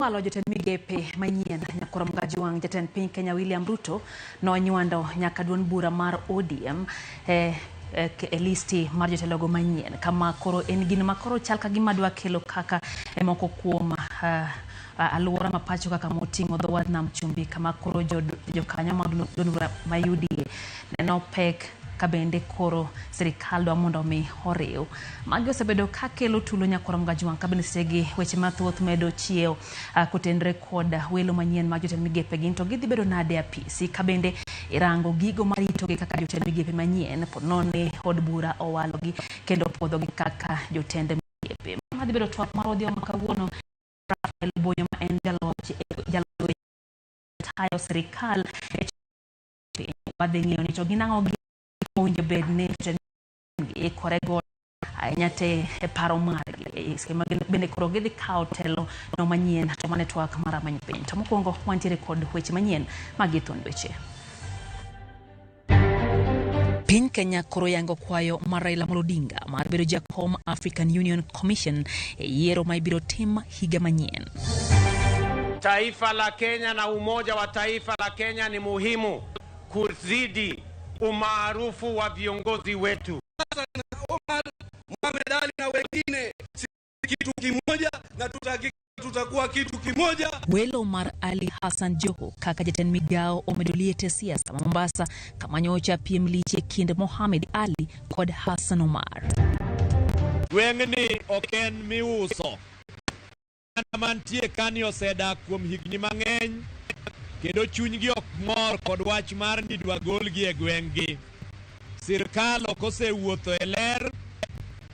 Walo jotend migepe manyien Nyakoro Mgajwang' jatend piny Kenya William Ruto nonywando nyaka duond bura mar ODM e listi mar jotelogo manyien kama koro en gino ma koro chal ka gima dwa kelo kaka e moko kuom alwora ma pacho kaka moting'o dho wadh nam chumbi kama koro jokanyo mag duond bura ma UDA neno pek ka bende koro sirikal dwa mondo mi oriw. Magi osebedo ka kelo tulo Nyakwar Mgajwang' ka bende sechegi weche mathoth medo chiewo kotenre kod welo manyien mag jotend migepe gin to gidhi bedo nade e apisi ka bende irango gigo maritogi kaka jotend migepe manyien po nono ni od bura owalogi kendo puodhogi kaka jotend migepe. Ma dhi bedo twak mar odhiambo ma kawuono. Rafael Bonyo ma en jaloch jaloch tayo sirikal e piny wadhi ng'iyo ni to gin ang'o gi mowinjo bed ni jotend ikore godo ahinya te e paro margi sama bende koro gidhi kawo telo no manyien to mane twak mar amany piny to mokwongo wantiere kod weche manyien mag thuond weche. Piny Kenya koro yango kwayo mar Raila Amolo Odinga mar bedo jakom African Union Commission e yiero ma ibiro tim higa manyien. Taifa la Kenya na umoja wa taifa la Kenya ni muhimu kuzidi umaarufu wa viongozi wetu. Omar Mohamed Ali na wengine si kitu kimoja na tutahakikisha tutakuwa kitu kimoja. Welo mar Ali Hassan Joho kaka jatend migao omedo liet e siasa ma Mombasa kama nyocha piem lich e kind Mohamed Ali kod Hassan Omar. Gweng'ni ok en miuso. Oganda mantie kani osedak kuom higni mang'eny kendo chunygi ok mor kod wach mar ni idwa golgi e gweng'gi. Sirkal ok osewuotho e ler,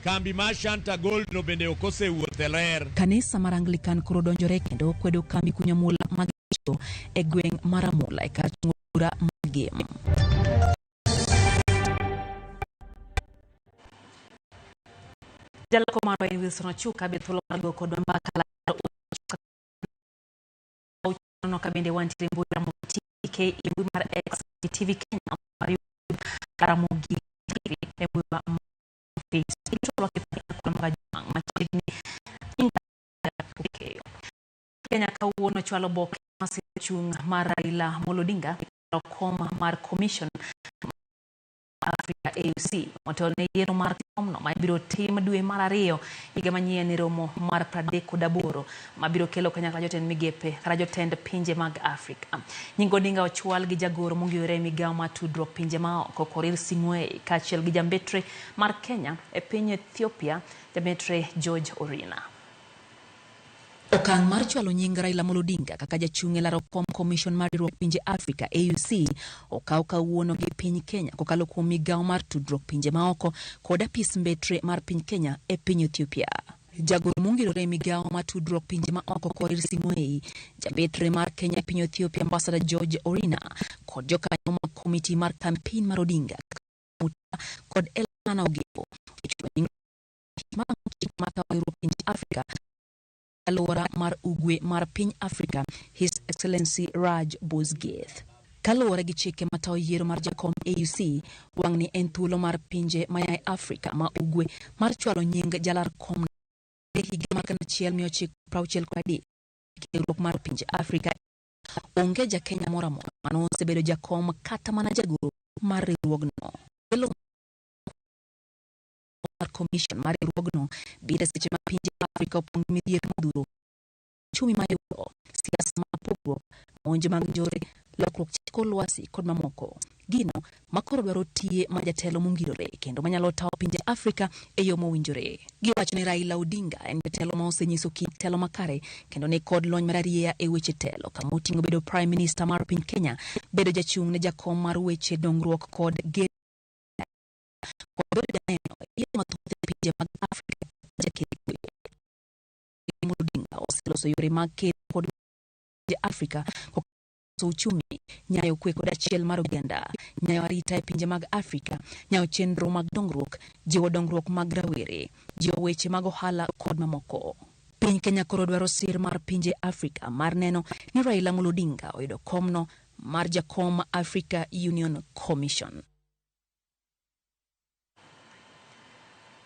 kambi mar Shanta Gold no bende ok osewuotho e ler. Kanisa mar Anglican koro donjore kendo kwedo kambi kunyo mula mag e gweng' mar Amula e kar chungo bura mar Gem. Jaloko marwa en Wilson Ochuka be thuolo mar go kodwa mbaka no ka bende wantiere mbui Ramogi TV e mbui mar X TV Kenya mar YouTube Ramogi TV e mbui mar Facebook. Machiegni Kenya kawuono chwalo oboke masiro chung' mar Raila Amolo Odinga e kom mar Commission Africa AUC motelo ne yiero mar komno ma ibiro tim dwe mar ariyo higa manyien e romo mar 38 mabiro kelo kanyakla jotend migepe kata jotend pinje mag Afrika. Nying Odinga ochwal gi jagoro mong'iyore e migawo mar tudruok pinje maoko Korir Sing'oei kaachiel gi jambetre mar Kenya e piny Ethiopia jambetre George Orina. Okang' mar chwalo nying Raila Amolo Odinga kaka jachung' e laro kom Commission mar Riwruok Pinje Afrika AUC okaw kawuono gi piny Kenya kokalo kuom migawo mar tudruok pinje maoko kod apis mbetre mar piny Kenya e piny Ethiopia. Jagoro mongirore e migawo mar tudruok pinje maoko Korir Sing'oei, jambetre mar Kenya e piny Ethiopia Ambassador George Orina kod jokanyo mag komiti mar campaign mar Odinga kod Elana Ogembo ochwalo nying chik matayo riwruok pinje Afrika alwora mar ugwe mar piny Afrika His Excellency Raj Bosgeth. Kaluwore gi chike matayo yiero mar jakom AUC, wang'ni en thuolo mar pinje maya e Afrika ma ugwe mar chwalo nying jalar kom e higa mar 1963 riwruok mar pinje Afrika. Onge ja Kenya moro amora mane osebedo jakom kata mana jagoro mar riwruogno. Welo mar commission mar riwruogno biro e seche ma pinje Afrika opong' gi midhiero modhuro, uchumi mayudo, siasa mar pogruok, monj mag njore, lokruok chik kor lwasi kod mamoko. Gino makoro dwaro tiye ma jatelo mongirore kendo manyalo tayo pinje Afrika e yo mowinjore. Giwacho ni Raila Odinga en jatelo ma osenyiso kit telo makare kendo ni kod lony mararieya e weche telo kama oting'o bedo Prime Minister mar piny Kenya, bedo jachung' ne jakom mar weche dongruok kod gedo kod bedo janeno e yiero mathoth e pinje mag Afrika jakel kwe. Odinga oseloso yore mag kedo kod pinje Afrika kokalo uchumi, nyayo kwe kod achiel mar oganda, nyayo arita e pinje mag Afrika, nyayo chenro mag dongruok, jiwo dongruok mag rawere, jiwo weche mag ohala kod mamoko. Piny Kenya koro dwaro sir mar pinje Afrika mar neno ni Raila Amolo Odinga oyudo komno mar jakom Africa Union Commission.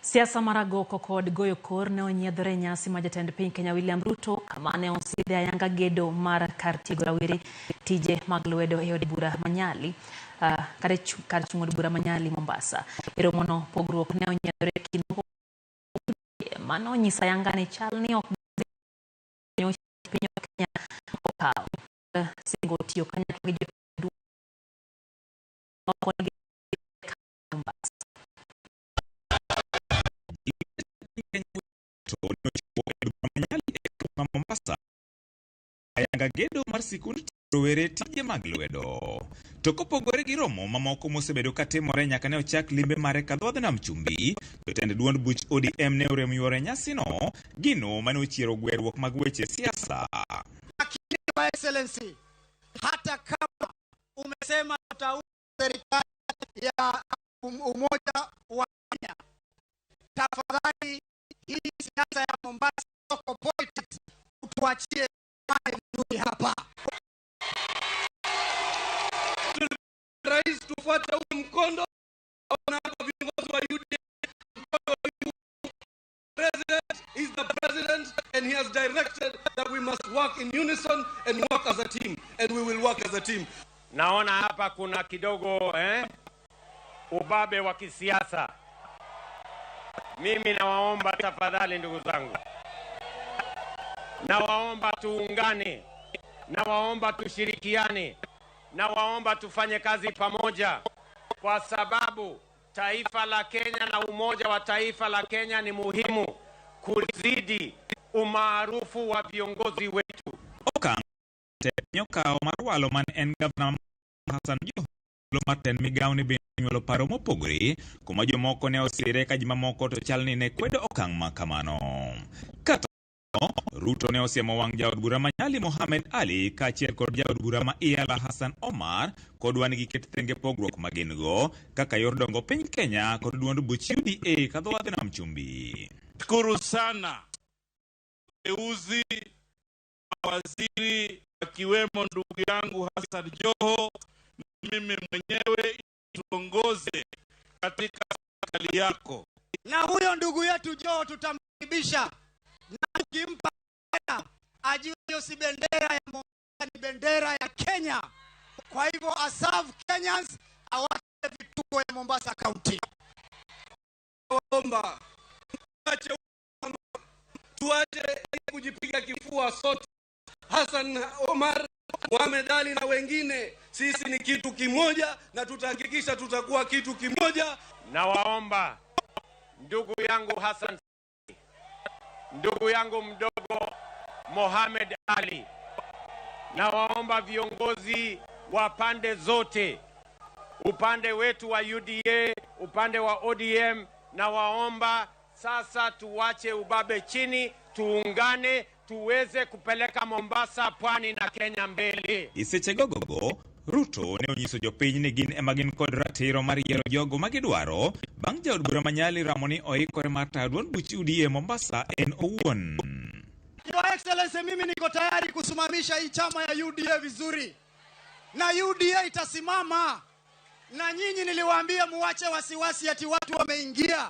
Siasa mar agoko kod goyo kor ne onyiedhore e nyasi ma jatend piny Kenya William Ruto kama ne osidhe ayanga gedo mar kar tiego rawere tije mag lwedo e od bura ma Nyali kar chung' od bura ma Nyali Mombasa. E romono pogruok ne onyiedhore e kind moko mano onyiso ayanga ni chal ni ok piny Kenya okawo singo tiyo kanyakla gi jotend Mombasa. Mombasa ayanga gedo mar sikund rowere tije mag lwedo. To kopogore gi romo mamoko mosebedo katimore nyaka ne ochak limbe mare kadhodh nam chumbi, jotend duond buch ODM ne orem yuoro nyasino, gino mane ochiero gweruok mag weche siasa. Lakini Your Excellency, hata kama umesema tutaunda serikali ya umoja wa Kenya, tafadhali hii siasa ya Mombasa local politics utuachie vizuri hapa. Rais, tufuate huu mkondo. Ona hapa viongozi wa UDA, mkondo wa UDA. President is the president and he has directed that we must work in unison and work as a team, and we will work as a team. Naona hapa kuna kidogo ubabe wa kisiasa. Mimi nawaomba tafadhali, ndugu zangu, nawaomba tuungane, nawaomba tushirikiane, nawaomba tufanye kazi pamoja, kwa sababu taifa la Kenya na umoja wa taifa la Kenya ni muhimu kuzidi umaarufu wa viongozi wetu. Okang' okawo mar walo mane en gavana Hassan Joho mar tend migawo ni bende onyuolo paro mopogore kuma jomoko ne osire ka jomamoko to chal ni ne kwedo okang' ma kamano. Kata Ruto ne osiemo wang' jaod bura ma Nyali Mohamed Ali kaachiel kod jaod bura ma Iyala Hassan Omar kod wan gi ket thenge pogruok ma gin go kaka yor dongo piny Kenya kod duond buch UDA kadho wadhi nam chumbi. Shukuru sana uteuzi wa waziri akiwemo ndugu yangu Hassan Joho na mimi mwenyewe tuongoze katika serikali yako. Na huyo ndugu yetu Joho tutamkaribisha, na tukimpa ajue hiyo si bendera ya Mombasa, ni bendera ya Kenya. Kwa hivyo aserve Kenyans, awache vituko ya Mombasa County. Omba tuache kujipiga kifua sote. Hassan Omar, Mohamed Ali na wengine, sisi ni kitu kimoja na tutahakikisha tutakuwa kitu kimoja. Nawaomba ndugu yangu Hassan, ndugu yangu mdogo Mohamed Ali, nawaomba viongozi wa pande zote, upande wetu wa UDA, upande wa ODM, nawaomba sasa tuwache ubabe chini, tuungane, tuweze kupeleka Mombasa, pwani na Kenya mbele. E gogogo, Ruto ne onyiso jopiny ni gin ema gin kod ratiro mar yiero jogo ma gidwaro bang' jaod bura ma Nyali ramo ni oikore mar tayo duond buch UDA Mombasa en owuon. Your Excellency, mimi niko tayari kusimamisha hii chama ya UDA vizuri, na UDA itasimama. Na nyinyi niliwaambia muwache wasiwasi ati watu wameingia.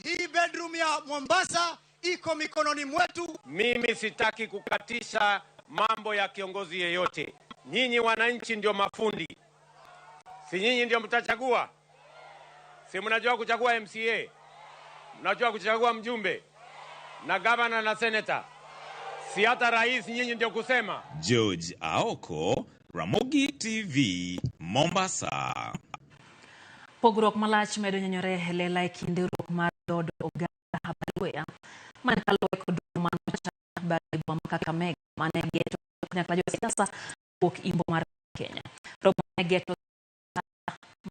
Hii bedroom ya Mombasa iko mikononi mwetu. Mimi sitaki kukatisha mambo ya kiongozi yeyote. Nyinyi wananchi ndio mafundi, si nyinyi ndio mtachagua? Si mnajua kuchagua MCA, mnajua kuchagua mjumbe na gavana na senator, si hata rais nyinyi ndio kusema. George Aoko, Ramogi TV, Mombasa. Pogruok malach medo nyenyore e lela e kind riwruok mar dhood oganda Abaluhya man kaluwore kod romo manochak e boma ma Kakamega mane geto kanyakla josiasa wuok imbo mar Kenya. Romo ne geto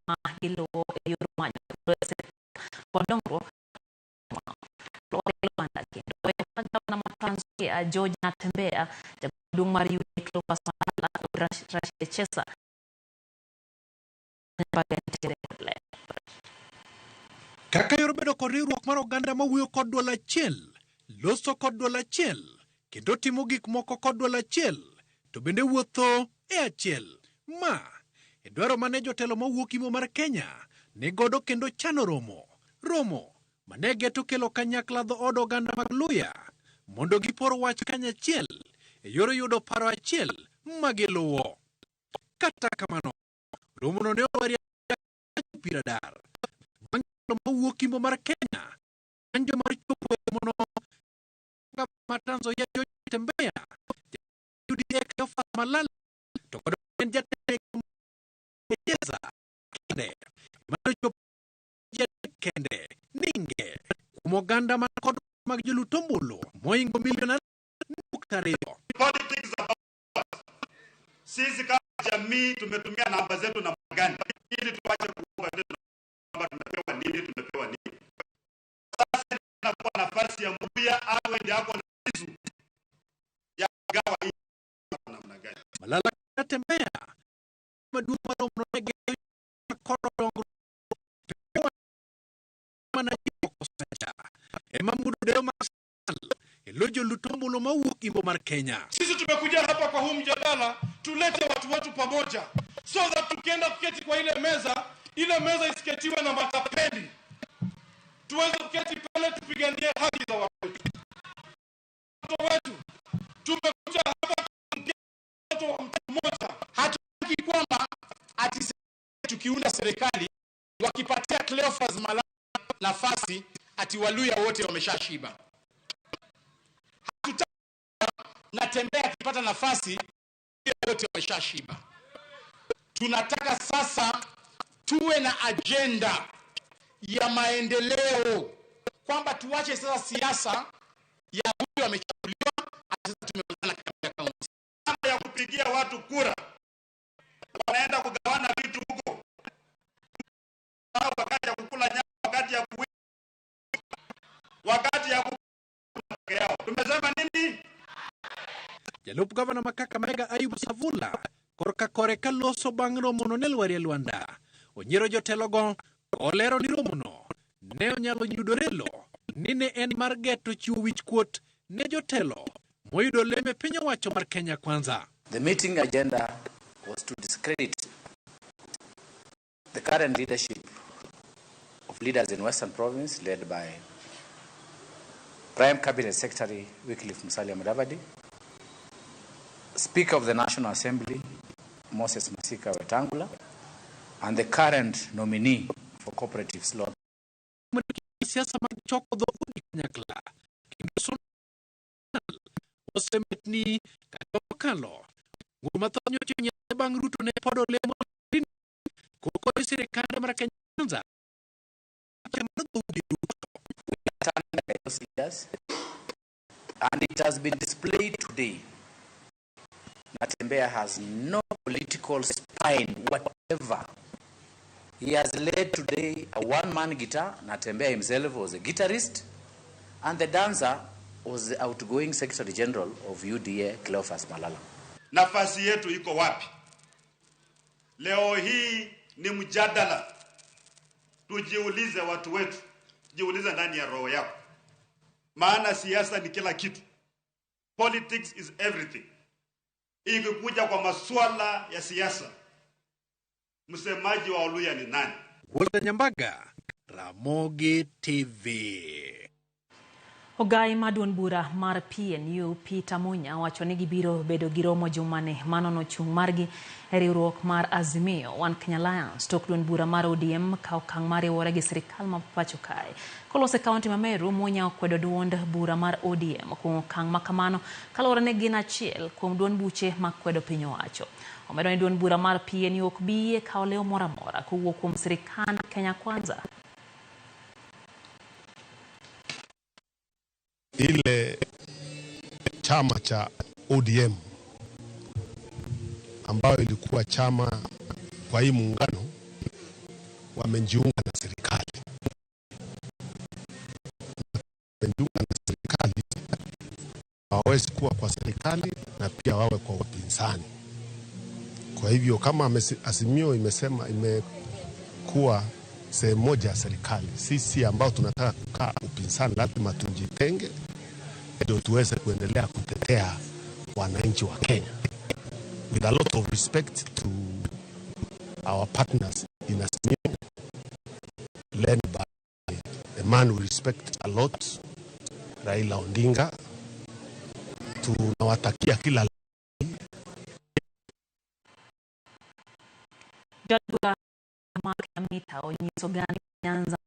ma giluwo e yor manyo thuolo e sirkal kod dongruok Luanda kendo weyo ka gavana ma Trans Nzoia George Natembeya, jaduong' mar UDA Cleophas Malala kod Rashid Echesa nitiere kod ler. Kaka yor bedo kod riwruok mar oganda mawuoyo kod dwol achiel, loso kod dwol achiel, kendo timo gik moko kod dwol achiel, to bende wuotho e achiel. Ma e dwaro mane jotelo mawuok imo mar Kenya ni godo kendo chano romo. Romo mane geto kelo kanyakla dhood oganda mag Luya mondo gipor wach kanyachiel e yor yudo paro achiel ma giluwo. Kata kamano, romono ne olwarie pi radar bang' jatelo mawuok Imbo mar Kenya ng'anjo mar chopo e romono ma Trans Nzoia George Natembeya, UDA Cleophas Malala to kod en jatend Echesa kende mano chopo ji adek kende ninge kuom oganda man kod mag jolut ombulu moingo milion 2.2. Politics about sisi kama jamii tumetumia namba zetu namna gani ili tuache kuomba kwamba tumepewa nini, tumepewa nini. Sasa inakuwa nafasi ya Mluya awe ndiye ako na kisu ya kugawa hii namna gani. Malala Natembeya maduong' mar romono ne geyo kod dongruok mana jiwo kosacha ema mudo dewo mar sirkal e lo jolut ombulu mawuok imbo mar Kenya. Sisi tumekuja hapa kwa huu mjadala tulete watu wetu pamoja, so that tukienda kuketi kwa ile meza, ile meza isiketiwe na matapeli, tuweze kuketi pale tupiganie haki za watu wetu. Watoto wetu tumekuja hapa mtoto wa mtu mmoja. Hatutaki kwamba ati tukiunda serikali wakipatia Cleophas Malala nafasi ati Waluya wote wameshashiba. Hatutaki Natembeya akipata nafasi wote wameshashiba. Tunataka sasa tuwe na ajenda ya maendeleo, kwamba tuache sasa siasa ya huyu amechaguliwa, sasa tumeungana kama kaunti. Ya kupigia watu kura, wanaenda kugawana vitu huko, wakati ya kukula nyama, wakati ya kuwinda, wakati ya kukula yao. Tumesema nini? Jalup gavana ma Kakamega Ayub Savula korka kore ka loso bang' romono ne lwarie lwanda. Onyiero jotelogo olero ni romono ne onyalo yudore lo ni ne en mar geto chiwo wich kuot ne jotelo moyudo lem e piny owacho mar Kenya Kwanza. The meeting agenda was to discredit the current leadership of leaders in Western Province led by Prime Cabinet Secretary Wycliffe Musalia Mudavadi, Speaker of the National Assembly Moses Masika Wetangula, and the current nominee for cooperatives law. Siasa mag choko dhoudi kanyakla kendo Sonal osemetni kata mokalo ng'ur mathoth nyocha onyiedhe bang' Ruto ne pod olemo kod sirikande mar Kenya Kwanza mar dhoudi duto. Those leaders, and it has been displayed today. Natembeya has no political spine whatever. He has led today a one-man guitar. Natembeya himself was a guitarist, and the dancer was the outgoing Secretary General of UDA, Cleophas Malala. Nafasi yetu iko wapi? Leo hii ni mjadala. Tujiulize watu wetu, jiulize ndani ya roho yako. Maana siasa ni kila kitu. Politics is everything. Ikikuja kwa masuala ya siasa, msemaji wa Waluya ni nani? Walter Nyambaga, Ramogi TV. Ogai ma duond bura mar PNU Peter Munya wacho ni gibiro bedo gi romo jumani manono chung' margi e riwruok mar Azimio One Kenya Alliance tok duond bura mar ODM ka okang' mar riwore gi sirikal ma pacho kae. Kolose kaunti ma Meru, Munya okwedo duond bura mar ODM kuom okang' ma kamano kaluwore ni gin achiel kuom duond buche makwedo piny owacho. Omedo ni duond bura mar PNU ok bi yie kawo lewo moro amora kowuok kuom sirikand Kenya Kwanza. Ile chama cha ODM ambayo ilikuwa chama kwa hii muungano wamejiunga na serikali. Wamejiunga na serikali, hawawezi kuwa kwa serikali na pia wawe kwa upinzani. Kwa hivyo kama Azimio imesema imekuwa sehemu moja ya serikali, sisi ambao tunataka kukaa upinzani lazima tujitenge ndio tuweze kuendelea kutetea wananchi wa Kenya. With a lot of respect to our partners in Azimio, led by the man man we respect a lot, Raila Odinga. Tunawatakia kila Jaod Mark Nyamita onyiso oganda Nyanza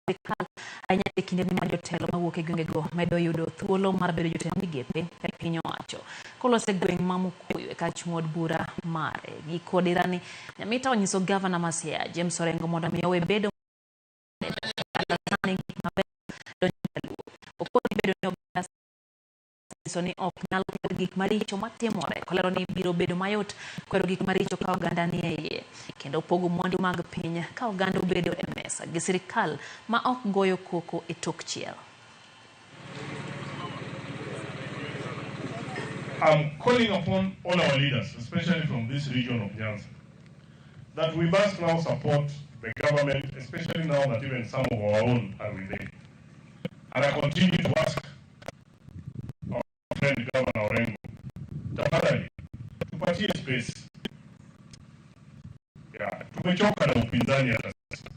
sirkal ahinya e kinde ma jotelo mawuok e gwengego medo yudo thuolo mar bedo jotend migepe e piny owacho. Kolose e gweng' ma Mukuyu e kach od bura mare. Giko dirani Nyamita onyiso gavana ma Siaya James Orengo mondo mi owe bedo sani gik mabeyo donjo e Luo. Okoni bedo ni oganda nyiso ni ok nyal kwer gik maricho matimore kolero ni biro bedo mayot kwero gik maricho ka oganda ni e iye kendo pogo mwandu mag piny ka oganda obedo e mesa gi sirikal ma ok goyo koko e tok chiel. I'm calling upon all our leaders, especially from this region of Nyanza, that we must now support the government, especially now that even some of our own are within. And I continue to ask our friend Governor Orengo, tafadhali, tupatie space. Yeah, tumechoka na upinzani hata sasa.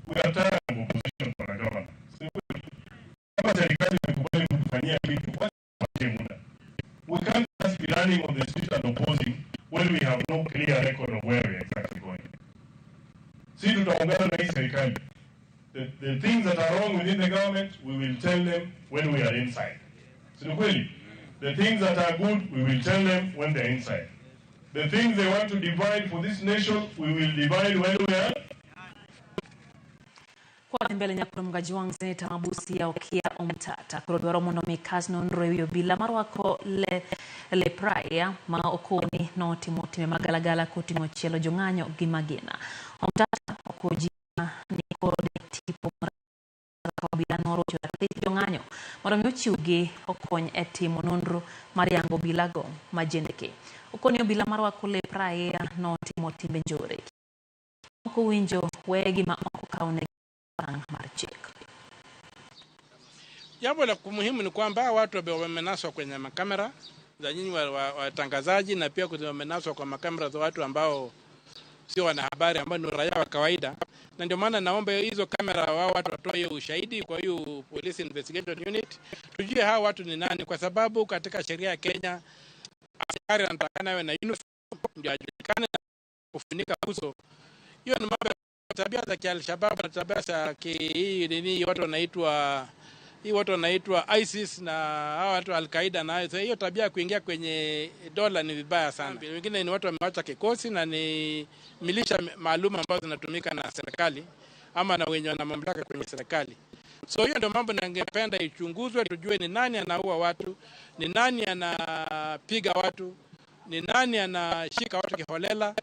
We are tired of opposition, Bwana Governor. Si kweli? Kama serikali imekubali kutufanyia kitu, wacha tupatie muda. We can't just be running on the street and opposing when we have no clear record of where we are exactly going. Si tutaungana na hii serikali. The things that are wrong within the government, we will tell them when we are inside. Si ni kweli? The things that are good, we will tell them when they are inside. The things they want to divide for this nation, we will divide when we are. Kwa mbele nyakuro Mgajuang Seneta Mabusia Okiya Omtata koro dwaro mondo mi kas nonro ewi obila marwako le lepraia ma okoni notimo timbe magalagala koting'o chielo jong'anyo gi magina. Omtata okoji ni kod tipo mar obila norocho ratich jong'anyo mondo mi ochiwgi okony e timo nonro mar yango obilago ma jendeke. Okoni obila marwako lep raia notimo timbe njore. Ok owinjo wegi ma ok okawnegi okang' mar chik. Jambo la muhimu ni kwamba watu wamenaswa kwenye makamera za nyinyi watangazaji na pia wamenaswa kwa makamera za watu ambao sio wanahabari, ambao ni raia wa kawaida. Na ndio maana naomba hizo kamera wao watu watoe hiyo ushahidi kwa hiyo Police Investigation Unit, tujue hao watu ni nani, kwa sababu katika sheria ya Kenya askari anatakana awe na uniform ndio ajulikane na kufunika uso. Hiyo ni mambo ya tabia za ki-Al-Shabaab na tabia za ki-, nini, watu wanaitwa, hii watu wanaitwa ISIS na hawa watu Al-Qaeda na so hiyo tabia ya kuingia kwenye dola ni vibaya sana. Wengine ni watu wamewacha kikosi na ni milisha maalum ambazo zinatumika na serikali ama na wenye wana mamlaka kwenye serikali. So hiyo ndio mambo ningependa ichunguzwe, tujue ni nani anaua watu, ni nani anapiga watu, ni nani anashika watu kiholela,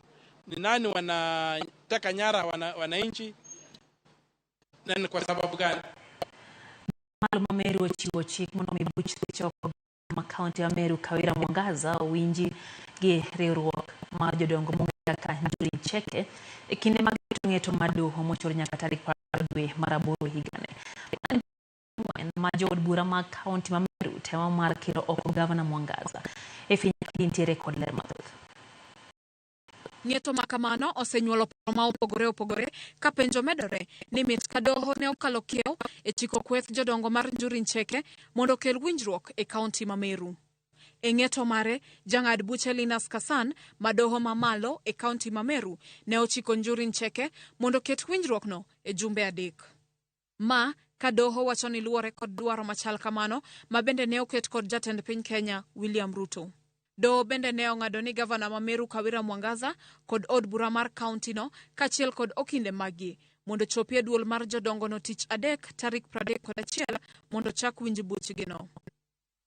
ni nani wanateka nyara wananchi, na ni kwa sababu gani. Malo ma Meru ochiwo chik mondo mi buch choko ma kaunti ya Meru Kawira Mwangaza owinji gi riwruok mar jodongo mong'ere kaka Njuri Ncheke e kinde mag rito ng'eto mar doho mochor nyaka tarik 20 dwe mar aboro higani. Ma jood bura mag kaunti ma Meru temo mar kiro oko gavana Mwangaza. E gintiere kod ler mathoth. Ng'eto ma kamano osenyuolo paro ma opogore opogore ka penjo medore ni mit ka doho ne okalo kiewo e chiko kweth jodongo mar Njuri Ncheke mondo okel winjruok e kaunti ma Meru. E ng'eto mare, jang'ad buche Linus Kasan ma doho mamalo e kaunti ma Meru ne ochiko Njuri Ncheke mondo oket winjruokno e jumbe 3. Ma ka doho wacho ni luwore kod dwaro machal kamano ma bende ne oket kod jatend piny Kenya William Ruto. Doho bende ne ong'ado ni gavana ma Meru Kawira Mwangaza kod od bura mar kaunti no kaachiel kod okinde maggi mondo chopi e duol mar jodongo no tich adek tarik 31 mondo chak winj buchgino.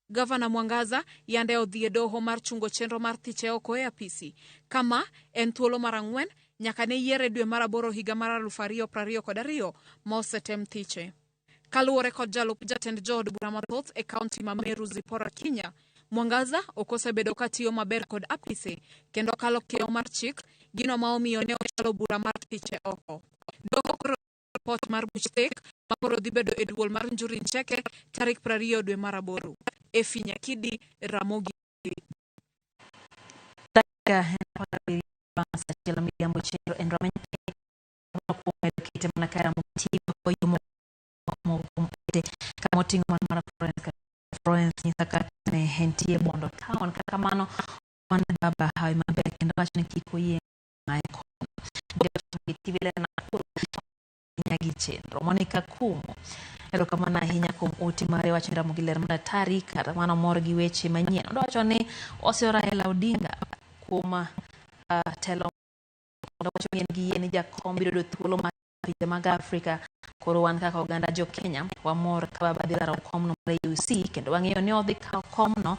Gavana Mwangaza yande odhi e doho mar chungo chenro mar thiche oko e apisi kama en thuolo mar 4 nyaka ne yiere dwe mar 8 higa mar 2022 ma osetem thiche. Kaluwore kod jalup jatend jood bura mathoth e kaunti ma Meru Zipporah Kinya, Mwangaza ok osebedo ka tiyo maber kod apise kendo kalo kiewo mar chik, gino ma omiyo ne ochalo bura mar thiche oko. Doho koro ripot mar buch thek ma koro dhi bedo e duol mar Njuri Ncheke tarik 20 dwe mar 8. Efi Nyakidi, Ramogi. Dakika 17 bang' saa achiel midhiambo chenro en rameny kuom medo kite mana ka Ramogi TV kaka ne entie Bondo Town. Kata kamano wan baba hawi maber kendo wacho ni kik oyie ng'aye TV Nakuru gi chenro. Monica Kumo, erokamano ahinya kuom ote mare wacho ni Ramogi ler mar atari kata mano mor gi weche manyien. Owacho ni oseo Raila Odinga kuom telo wacho ni en gi yie ni jakom biro yudo thuolo mar pinje mag Afrika. Koro wan kaka oganda jo Kenya wamor ka baba dhi laro komno mar AUC kendo wang'eyo ni odhi kawo komno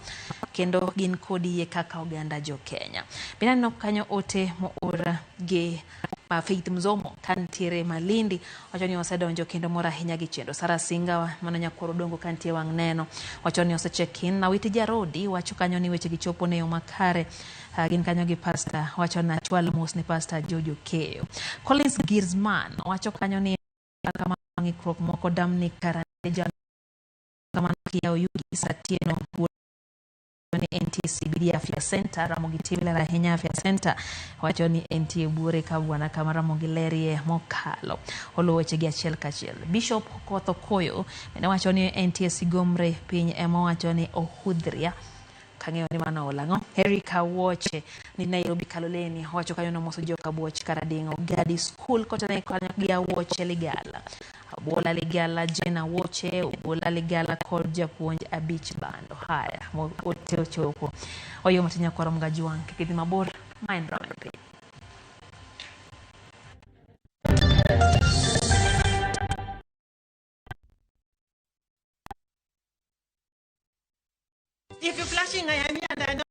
kendo gin kod yie kaka oganda jo Kenya. Bende aneno kanyo ote moor gi Faith Mzomo kantiere Malindi wacho ni osedonjo kendo mor ahinya gi chenro. Sara Singa mano nyakwar Odongo kantie wang' neno wacho ni ose check in. Nawiti Jarodi wacho kanyo ni weche gi chopo ne yo makare. Gin kanyo gi pastor wacho ni achwal mos ne pastor Jojo Keyo. Collins Girsman wacho kanyo ni kama ng'ikruok moko damni karane kamano kiyawo yugi Satieno ni entie CBD Afya Center Ramogi TV ler ahinya Afya Center wacho ni entie buore ka bwana kama Ramogi lerie mokalo. Oluwo weche gi achiel kachiel. Bishop Kotho Koyo bende wacho ni entie Sigomre piny ema wacho ni ohudhria kang'eyo ni mano olang'o. Eric Awoche ni Nairobi Kaloleni wacho kanyo nomoso joka Buoch Karading'o Gadi School kotene kanyo gi Awoche Ligala. Obola Ligala, Jena Woche, Obola Ligala kod japuonj abich bando. Haya, ote ochopo. Oyo matinya kwa Ramogi Ajwang', kik idhi mabor, ma en Ramogi Piny. If you're flashing, I am here and I don't,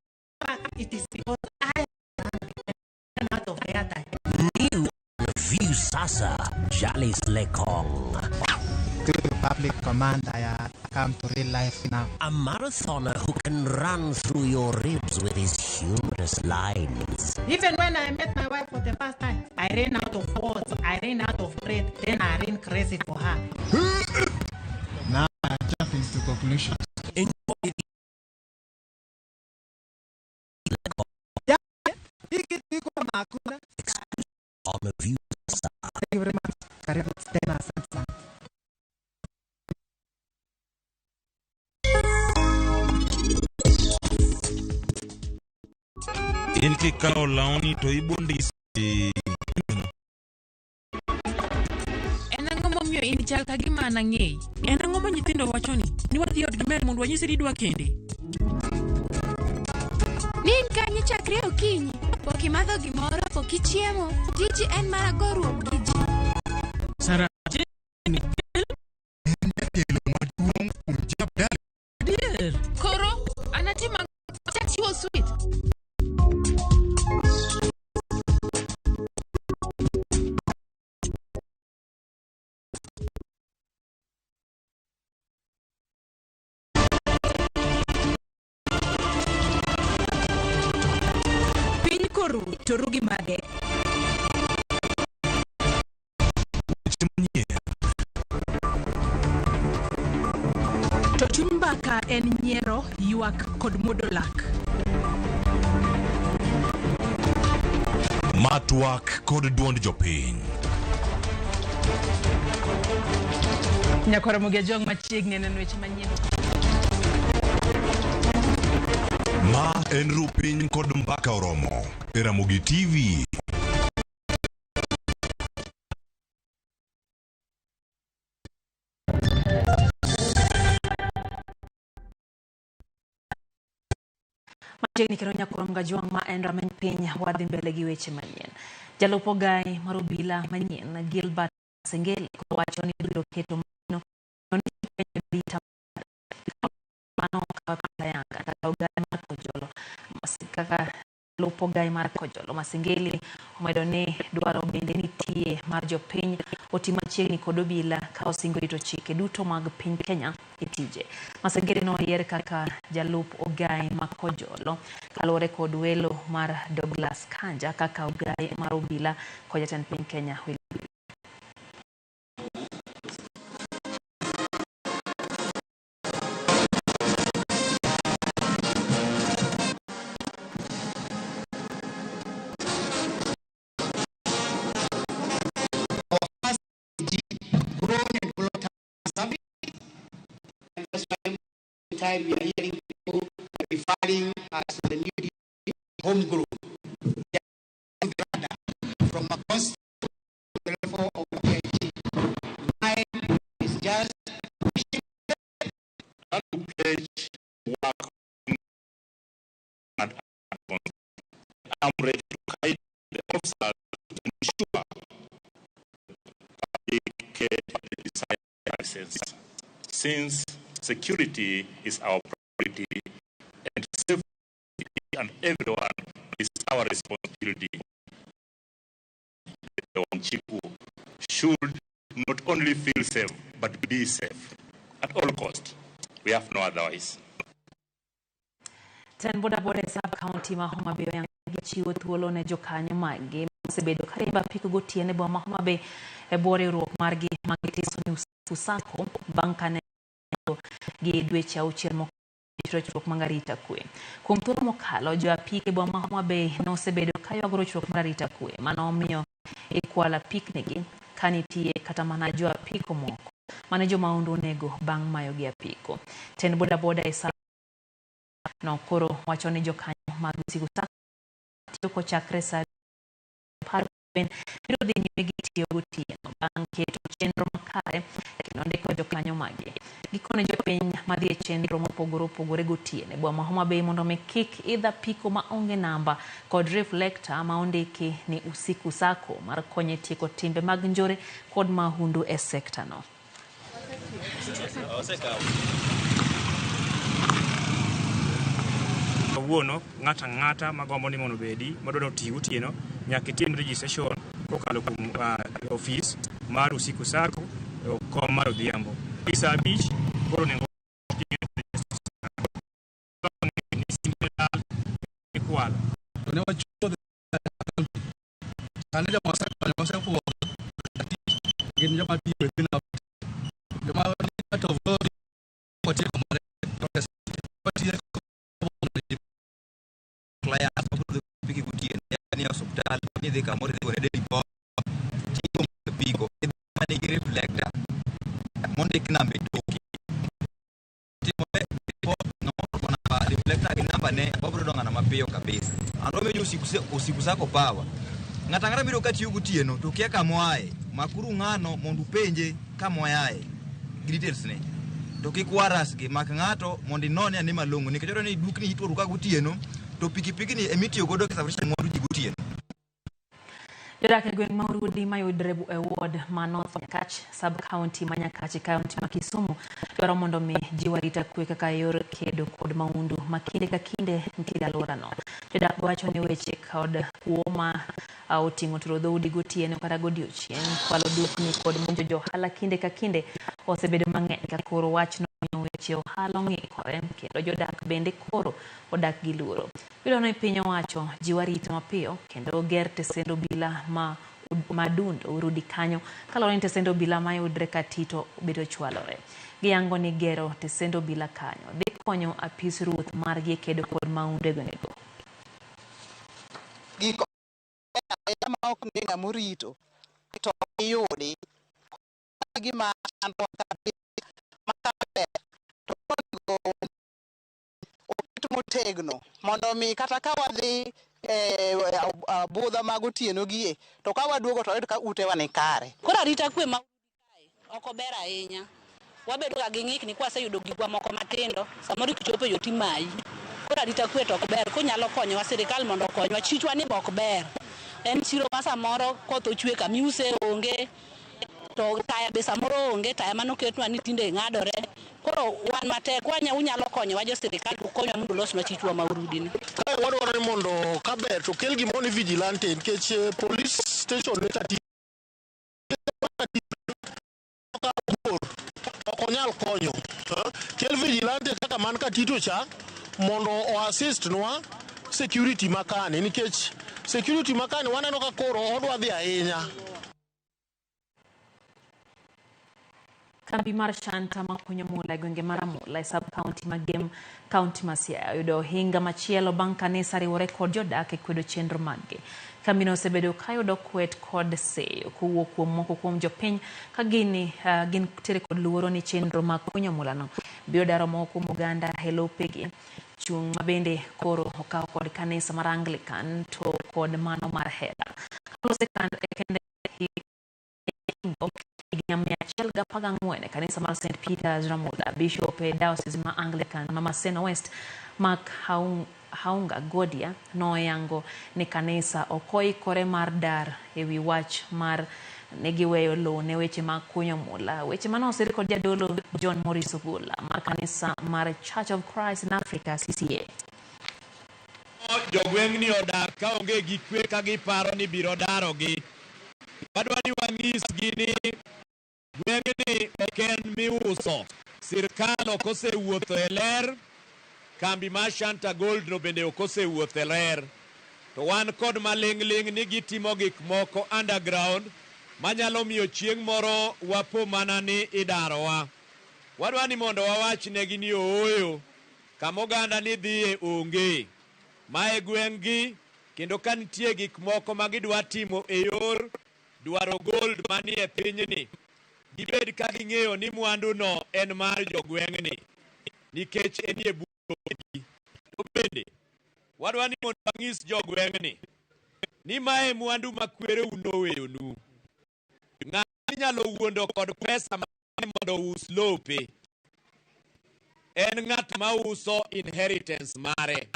it is because I am out of airtime. New View Sasa, Jalis Lekong. Through the public command, I come to real life now. A marathoner who can run through your ribs with his humorous lines. Even when I met my wife for the first time, I ran out of words, I ran out of breath, then I ran crazy for her. Now I jump into conclusions. On View Sasa. Thank you very much. Karibu tena, asante sana. In kikawo lawni to ibondisi. En ang'o momiyo in chal ka gima an ang'eyi? En ang'o ma nyithindo wacho ni ni wadhi odgi mer mondo wanyise ni idwa kende? Ni in kanye chakre okinyi? Pok imadho gimoro, pok ichiemo. Tiji en mana goruok gi ji. Sara, Jatelo maduong' kuom Jabdal. Adier. Koro anatim ang'o? Achiwo sweet. Piny koru to ru gi mage. Weche manyien. To chuny mbaka en nyiero, ywak kod muodo lak. Ma twak kod duond jopiny. Nyakwar Ramogi Ajwang' machiegni neno weche manyien. Ma en ru piny kod mbaka oromo e Ramogi TV. Machiegni kendo nyakwar Ramogi Ajwang' ma en rameny piny wadhi mbele gi weche manyien. Jalup ogai mar obila manyien Gilbert Sengeli wacho ni biro keto mano mano kaka Yanga kaka ogai mar Kojolo kaka jalup ogai mar Kojolo Masengeli omedo ni dwaro bende nitie mar jopiny oti machiegni kod obila ka osingo rito chike duto mag piny Kenya e tije. Masengeli noyier kaka jalup ogai ma Kojolo kaluwore kod welo mar Douglas Kanja kaka ogai mar obila kod jatend piny Kenya William. Time we are hearing as the new homegrown from a constitutional level of PhD. Mine is just work and I'm ready to guide the officers to ensure they get the desired license. Since security is our priority and safety and everyone is our responsibility, the Wanjiku should not only feel safe but be safe at all cost. We have no otherwise. Tend bodaboda e sub county ma Homa Bay oyango gichiwo thuolo ne jokanyo maggi mosebedo ka riembo apiko gotieno e boma ma Homa Bay e bwo riwruok margi ma gitiso ni Usiku Sacco bang' kane gi dweche auchiel mokalo rochruok mag arita kwe. Kuom thuolo mokalo, jo apiko e boma ma Homa Bay nosebedo ka ywago rochruok mar arita kwe mano omiyo ikwalo apiknigi ka nitie kata mana jo apiko moko mane jo mahundu onego bang' mayogi apiko. Tend bodaboda e sub no koro wacho ni jokanyo mag Usiku Sacco tiyo kochakre saa 10 biro dhi nyime gi tiyo gotieno bang' keto chenro makare kendo ndiko jokanyo maggi. Gikone jopiny madhi e chenro mopogore opogore gotieno e boma ma Homa Bay mondo mi kik idh apiko ma onge namba kod reflector ma ondiki ni Usiku Sacco mar konyo e tieko timbe mag njore kod mahundu e sekta no. Kawuono ng'ato ang'ata magombo ni mondo obedi madwaro oti gotieno nyaka itim registration kokalo kuom ofis mar Usiku Sacco e kom mar odhiambo. Saa 5 koro onego ikwalo. Ne wachuo sani joma osepuodho gin joma tiyo e piny joma out of those watieko mare watieko clients mabiro piki gotieno ni e osiptal ni dhi kamoro idhi gore report tigo apiko manigi reflector mondik namba e toke timore report no namba reflector gi namba ne wabiro dong'ano mapiyo kabisa and wamiyo Usiku Sacco power ng'ato ang'ata biro ka tiyo gotieno to kia kamoaye makuru ng'ano mondo upenje kamoaye gi details ne to kik waras gi mak ng'ato mondo inone ane malong'o nikech oyudo ni dukni itworo ka gotieno to pikipiki ni emitiyo godo kisafirisha mwandu ji gotieno. Jodak e gweng' ma Urudi mayudre e ward ma North Nyakach, sub county ma Nyakach e kaunti ma Kisumu dwaro mondo mi jiw arita kwe kaka yor kedo kod mahundu ma kinde ka kinde nitiere e alworano. Jodak wacho ni weche kod kuo ma oting'o turo dhoudi gotieno kata godiochieng', kwalo dukni kod monjo jo ohala kinde ka kinde osebedo mang'eny ka koro wachno miyo weche ohala ong'ikore kendo jodak bende koro odak gi luoro. Gidwaro ni piny owacho jiw arita mapiyo kendo ger tesend obila ma Madundo Urudi kanyo kaluwore ni tesend obila mayudre Katito bedo chwalore. Giyango ni gero tesend obila kanyo dhi konyo apis ruoth margi e kedo kod mahundu e gwengego. Gik ahinya ma ok ni ng'ama orito to iyudi gima chandowa kabisa ma kaber to onego oket motegno mondo mi kata ka wadhi e budho mag otieno gie to ka waduogo to wayud ka utewa ni kare. Koro arita kwe ma ok ober ahinya. Wabedo ga gi ng'ikni kwaseyudo gikwa moko matindo, samoro kichopo e yo timayi. Koro arita kwe to ok ber, kunyalo konyowa sirikal mondo okonywa. Chichwa ni be ok ber. En chiro ma samoro koth ochwe kamiuse onge, to taya be samoro onge, taya manoketnwa ni tinde ng'adore. Koro wan matek, unyalo konyowa jo sirikal to ukonywa mondo ulosnwa chichwa ma Urudi ni. Kae wadwaro ni mondo kaber to kel gimoro ni vigilante nikech police station ni Katito ok onyal konyo. Kel vigilante kaka man Katito cha mondo o assist nwa security makani nikech security makani waneno ka koro odwa dhi ahinya. Kambi mar Shanta makunyo mula e gwenge mar Amula e sub county ma Gem, county ma Siaya oyudo ohinga machielo bang' kanisa riwore kod jodak e kwedo chenro maggi. Kambino osebedo kayudo kwet kod seyo kowuok kuom moko kuom jopiny ka gin gintiere kod luoro ni chenro mag kunyo mulano biro daro moko kuom oganda e lopegi. Chung' ma bende koro okaw kod kanisa mar Anglican to kod mano mar hera. Kalose kende higni 114 e kanisa mar St. Peter's Ramola, Bishop e Diocese ma Anglican ma Maseno West Mark Haunga Godia noyango ni kanisa ok oikore mar dar ewi wach mar negiweyo lowo ne weche mag kunyo mula. Weche mane osir kod jadolo John Morris Ogola mar kanisa mar Church of Christ in Africa CCA. Jogweng'ni odak kaonge gi kwe ka giparo ni biro darogi. Wadwa ni wanyisgi ni gweng'ni ok en miuso. Sirkal ok osewuotho e ler, kambi mar Shanta Gold no bende ok osewuotho e ler. To wan kod maling'ling' ni gitimo gik moko underground manyalo miyo chieng' moro wapo mana ni idarowa. Wadwa ni mondo wawach negi ni ooyo, kama oganda ni dhiye onge. Mae gweng'gi kendo ka nitie gik moko ma gidwa timo e yor dwaro gold manie pinyni, gibed ka ging'eyo ni mwanduno en mar jogweng'ni nikech enie buogi. To bende wadwa ni mondo wanyis jogweng'ni ni mae mwandu ma kwereu noweyonu. Ng'at inyalo wuondo kod pesa mang'eny mondo ous lope en ng'at mauso inheritance mare.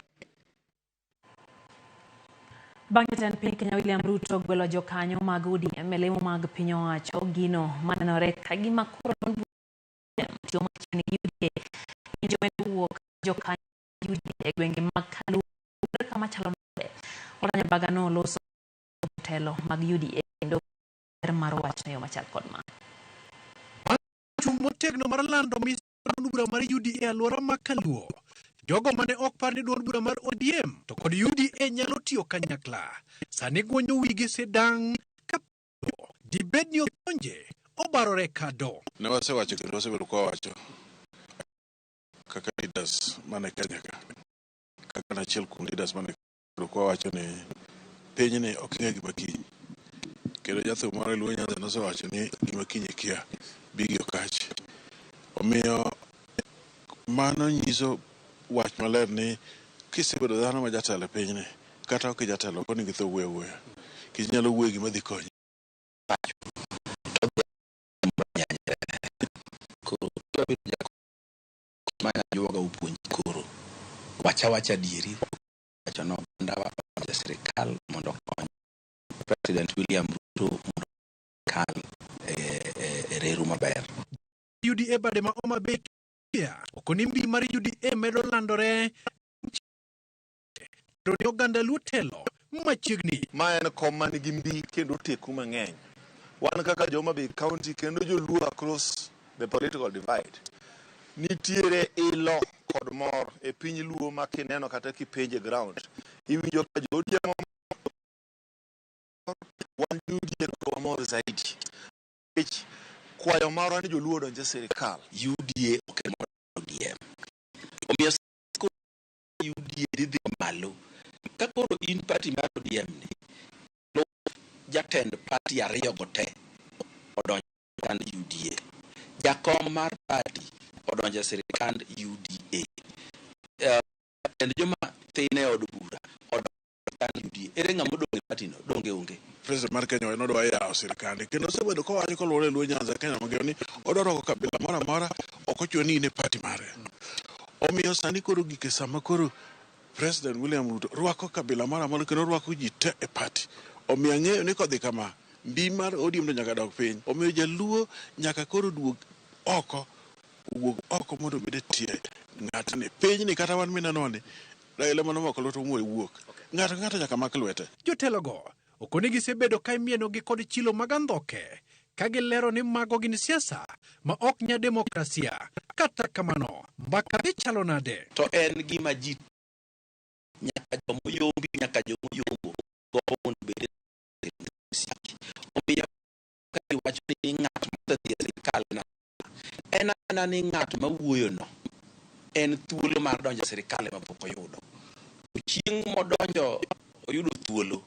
Bang' jatend piny Kenya William Ruto gwelo jokanyo mag ODM e lemo mag piny owacho, gino manenore ka gima koro tiyo machiegni gi UDA. Penjo medo wuok jokanyo UDA e gwenge mag Kaluo kama chalo nade. Olanyo Baga noloso jotelo mag UDA kendo ber mar wachno e yo machal kod ma. Chung' motegno mar lando mis duond bura mar UDA e alwora ma Kaluo. Jogo mane ok par ni duond bura mar ODM to kod UDA nyalo tiyo kanyakla. Sani gwonyo wigi sidang' ka dibed ni othonje obarore kado. Ne wasewacho kendo wasebedo kwa wacho kaka leaders mane Kenya ka, kaka an achiel kuom leaders mane kwa wacho ni pinyni ok ing'e gima kiny. Kendo jathum moro e Luo Nyanza nosewacho ni gima kiny ikia, bi gi okach. Omiyo mano nyiso wach maler ni kisebedo dhano ma jatelo e pinyni, kata ok ijatelo, ok onego itho wuoyo awuoya. Nikech inyalo wuoyo gima dhi konyi. Koro wacha wacha adieri wacho no oganda wa odonjo e sirikal mondo okony President William Ruto mondo kal e reru maber. UDA bade ma Homa Bay okoni mbi mar UDA medo landore kendo ni oganda Luo telo machiegni. Ma en kom manigi mbi kendo teku mang'eny. Wan kaka jo Homa Bay County kendo joluo across the political divide, nitiere ilo kod mor e piny Luo ma kineno kata kipenje ground, iwinjo ka jo ODM wan UDA to wamor zaidi. Nikech kwayo marwa ni joluo odonj e sirikal. UDA ok en ODM. Omiyo UDA dhi malo. Ka koro in party mar ODM ni, jatend party ariyo go te odonjo e sirkand UDA. Jakom mar party odonjo e sirkand UDA. Jatend joma thin e od bura odonjo e sirkand UDA. Ere ng'ama odong' e party no? Donge onge. President mar Kenya nodwa yawo sirkande kendo osebedo kowacho koluwore e Luo Nyanza Kenya mangima ni odwa rwako kabila moro amora ok ochuno ni in e party mare. Omiyo sani koro gike sama koro President William Ruto rwako kabila moro amora kendo rwako ji te e party. Omiyo ang'eyo ni kodhi kama mbi mar ODM to nyaka dog piny. Omiyo jaluo nyaka koro duog oko, owuog oko mondo obed e tie ng'atni. Pinyni kata wan minenowa ni Raila mane omako lwete omuoyo wuok. Ng'ato ka ng'ato nyaka mak lwete. Jotelogo okoni gisebedo ka imienogi kod chilo mag andhoke ka gilero ni mago gin siasa ma ok nya demokrasia. Kata kamano, mbaka dhi chalo nade? To en gima ji nyaka jomoyombi nyaka jomoyombo gombo mondo obed e sirkal. Omiyo ka iwacho ni ng'at mosedhi e sirkal na en mana ni ng'at mawuoyono en thuolo mar donjo e sirkal ema pok oyudo. Chieng' modonjo oyudo thuolo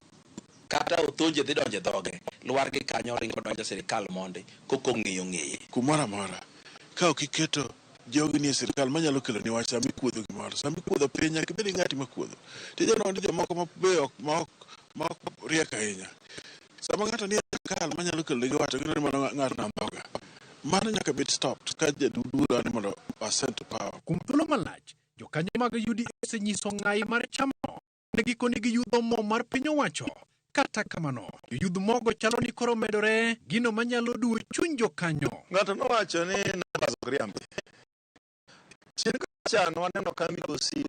kata othonje dhi donjo e dhoge lwar gi kanyo ringo donjo e sirkal mondi koko ong'eyo ng'eye. Kumoro amora ka ok iketo Jogi nie sirkal manyalo kelo ni wach sama ikuodho gimoro. Sama ikuodho piny nyaka ibed gi ng'ati makuodho. Tijeno ni jomoko ma be ok ma ok riek ahinya. Sama ng'ato nie sirkal manyalo kelo negi wach to gineno ni mano ng'at andhoga. Mano nyaka bed stopped ka jadudu ni mondo ascend to power. Kuom thuolo malach, jokanyo mag UDA osenyiso ng'ayi mar chamano ne gikone giyudho mo mar piny owacho. Kata kamano, joyudh mogo chalo ni koro medore, gino manyalo duwo chuny jokanyo. Ng'ato nowacho ni numbers ok riambi. Chien kacha nwaneno ka migosi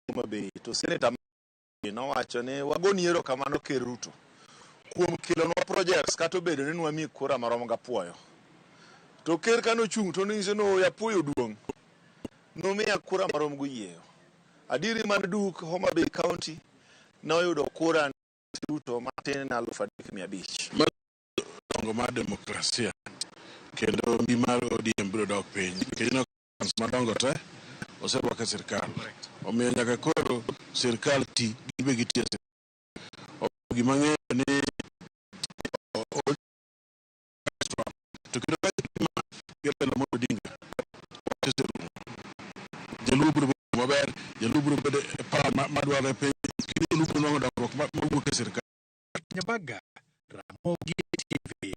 Homa Bay to seneta nowacho ni wagoni erokamano Ker Ruto kuom kelonwa projects kata obedo ni nwamiyi kura marom gapuoyo. To ker kanochung' to nonyiso ni ooyo apuoyo duong'. Nomiya kura marom goyieyo. Adieri man duk Homa Bay County noyudo kura Ruto matin na 3,500. Dongo mar demokrasia kendo mbi mar ODM biro dok piny nikech no madongo te oserwak e sirkal. Omiyo nyaka koro sirkal ti gin be giti e sirkal. Gima ang'eyo ni to kendo ka gi Raila Amolo Odinga wach oserumo. Jaluo biro bedo maber, jaluo biro bedo e power madwarore e piny, kendo jaluo biro nwang'o dongruok mawuok e sirkal. Nyabaga, Ramogi TV.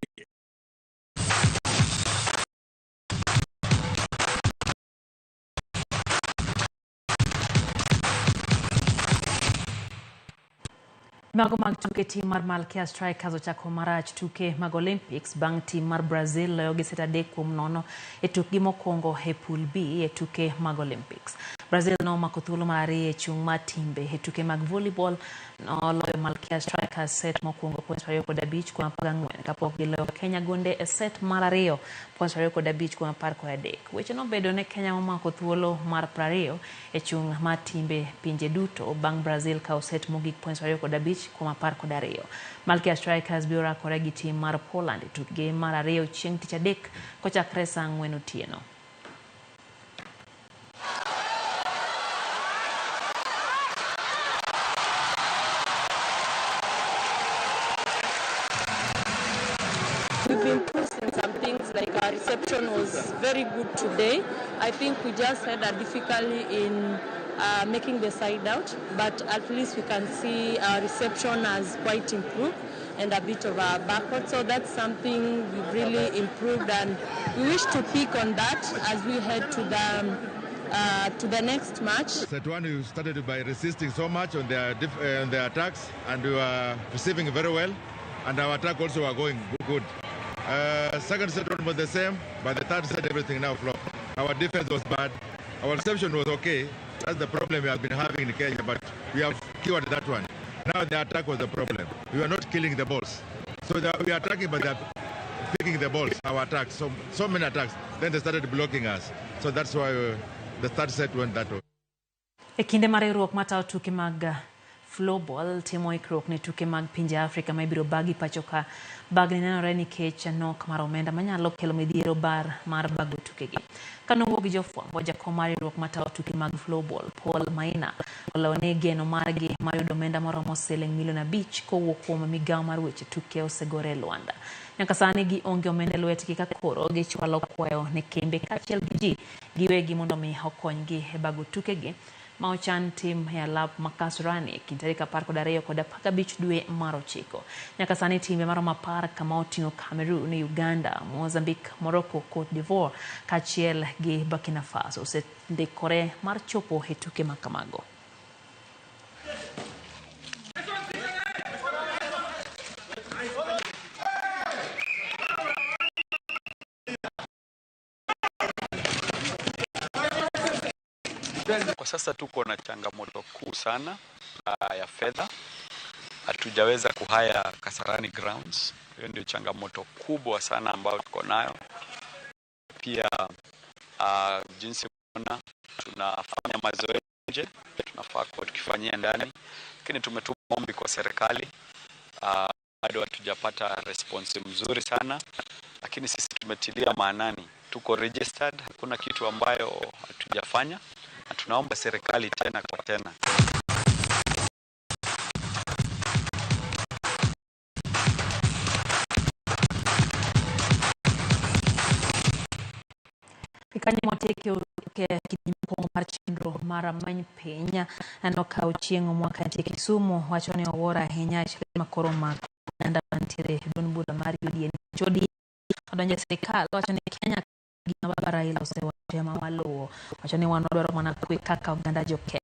Mago mag tuke tim mar Malkia Strikers ochako marach tuke mag Olympics bang' tim mar Brazil loyo gi set 3-0 e tukgi mokwongo e pool B e tuke mag Olympics. Brazil nomako thuolo mar ariyo e chung' mar timbe e tuke mag volleyball noloyo Malkia Strikers set mokwongo points 25-14 kapok giloyo Kenya gonde e set mar ariyo points 25-13. Weche nobedo ne Kenya momako thuolo mar 20 e chung' mar timbe pinje duto bang' Brazil kawo set mogik points 25-12. Malkia Strikers biro rakore gi tim mar Poland e tukgi mar ariyo chieng' tich adek kochakre saa 4 otieno. We've improved in some things, like our reception was very good today. I think we just had a difficulty in making the side out, but at least we can see our reception has quite improved and a bit of our backward. So that's something we've really improved, and we wish to pick on that as we head to the next match. Set one, we started by resisting so much on their attacks, and we were receiving very well, and our attack also were going good. Second set one was the same, but the third set everything now flopped. Our defense was bad. Our reception was okay. That's the problem we have been having in Kenya, but we have cured that one. Now the attack was the problem. We were not killing the balls. So we are attacking, but they are picking the balls, our attacks. So many attacks. Then they started blocking us. So that's why the third set went that way. E kinde mar riwruok matayo tuke mag floorball timo ikruok ne tuke mag pinje Afrika ma ibiro bagi pacho ka. Bagni nenore nikech nok mar omenda manyalo kelo midhiero bar mar bago tukegi. Kanowuok gi jofwambo, jakom mar riwruok matayo tuke mag floorball Paul Maina olewo ni geno margi mar yudo omenda moromo siling milion 5 kowuok kuom migawo mar weche tuke osegore e Luanda. Nyaka sani gionge omenda e lwetgi ka koro gichwalo kwayo ne kembe kaachiel gi ji giwegi mondo mi okonygi e bago tukegi ma ochan tim e alap ma Kasarani kind tarik 12 kod 15 dwe mar 9. Nyaka sani timbe maromo 10 kama oting'o Cameroon, Uganda, Mozambique, Morocco, Cote d'Ivoire kaachiel gi Burkina Faso osendikore mar chopo e tuke ma kamago. Kwa sasa tuko na changamoto kuu sana ya fedha. Hatujaweza kuhaya Kasarani grounds. Hiyo ndio changamoto kubwa sana ambayo tuko nayo. Pia jinsi tunafanya mazoezi nje, tunafaa kuwa tukifanyia ndani, lakini tumetuma ombi kwa serikali. Bado hatujapata response mzuri sana, lakini sisi tumetilia maanani. Tuko registered, hakuna kitu ambayo hatujafanya. Na tunaomba serikali tena kwa tena. Kanyo mwatieke kidieny mokwongo mar chenro mar Rameny Piny nokawo chieng' mwaka nitie Kisumu wacho ni owuoro ahinya e chal makoro omako oganda mantiere e duond bura mar UDA nikech ODM odonjo e sirikal wacho ni Kenya gima baba Raila osewacho ema waluwo wacho ni wan wadwaro mana kwe kaka oganda jo Kenya.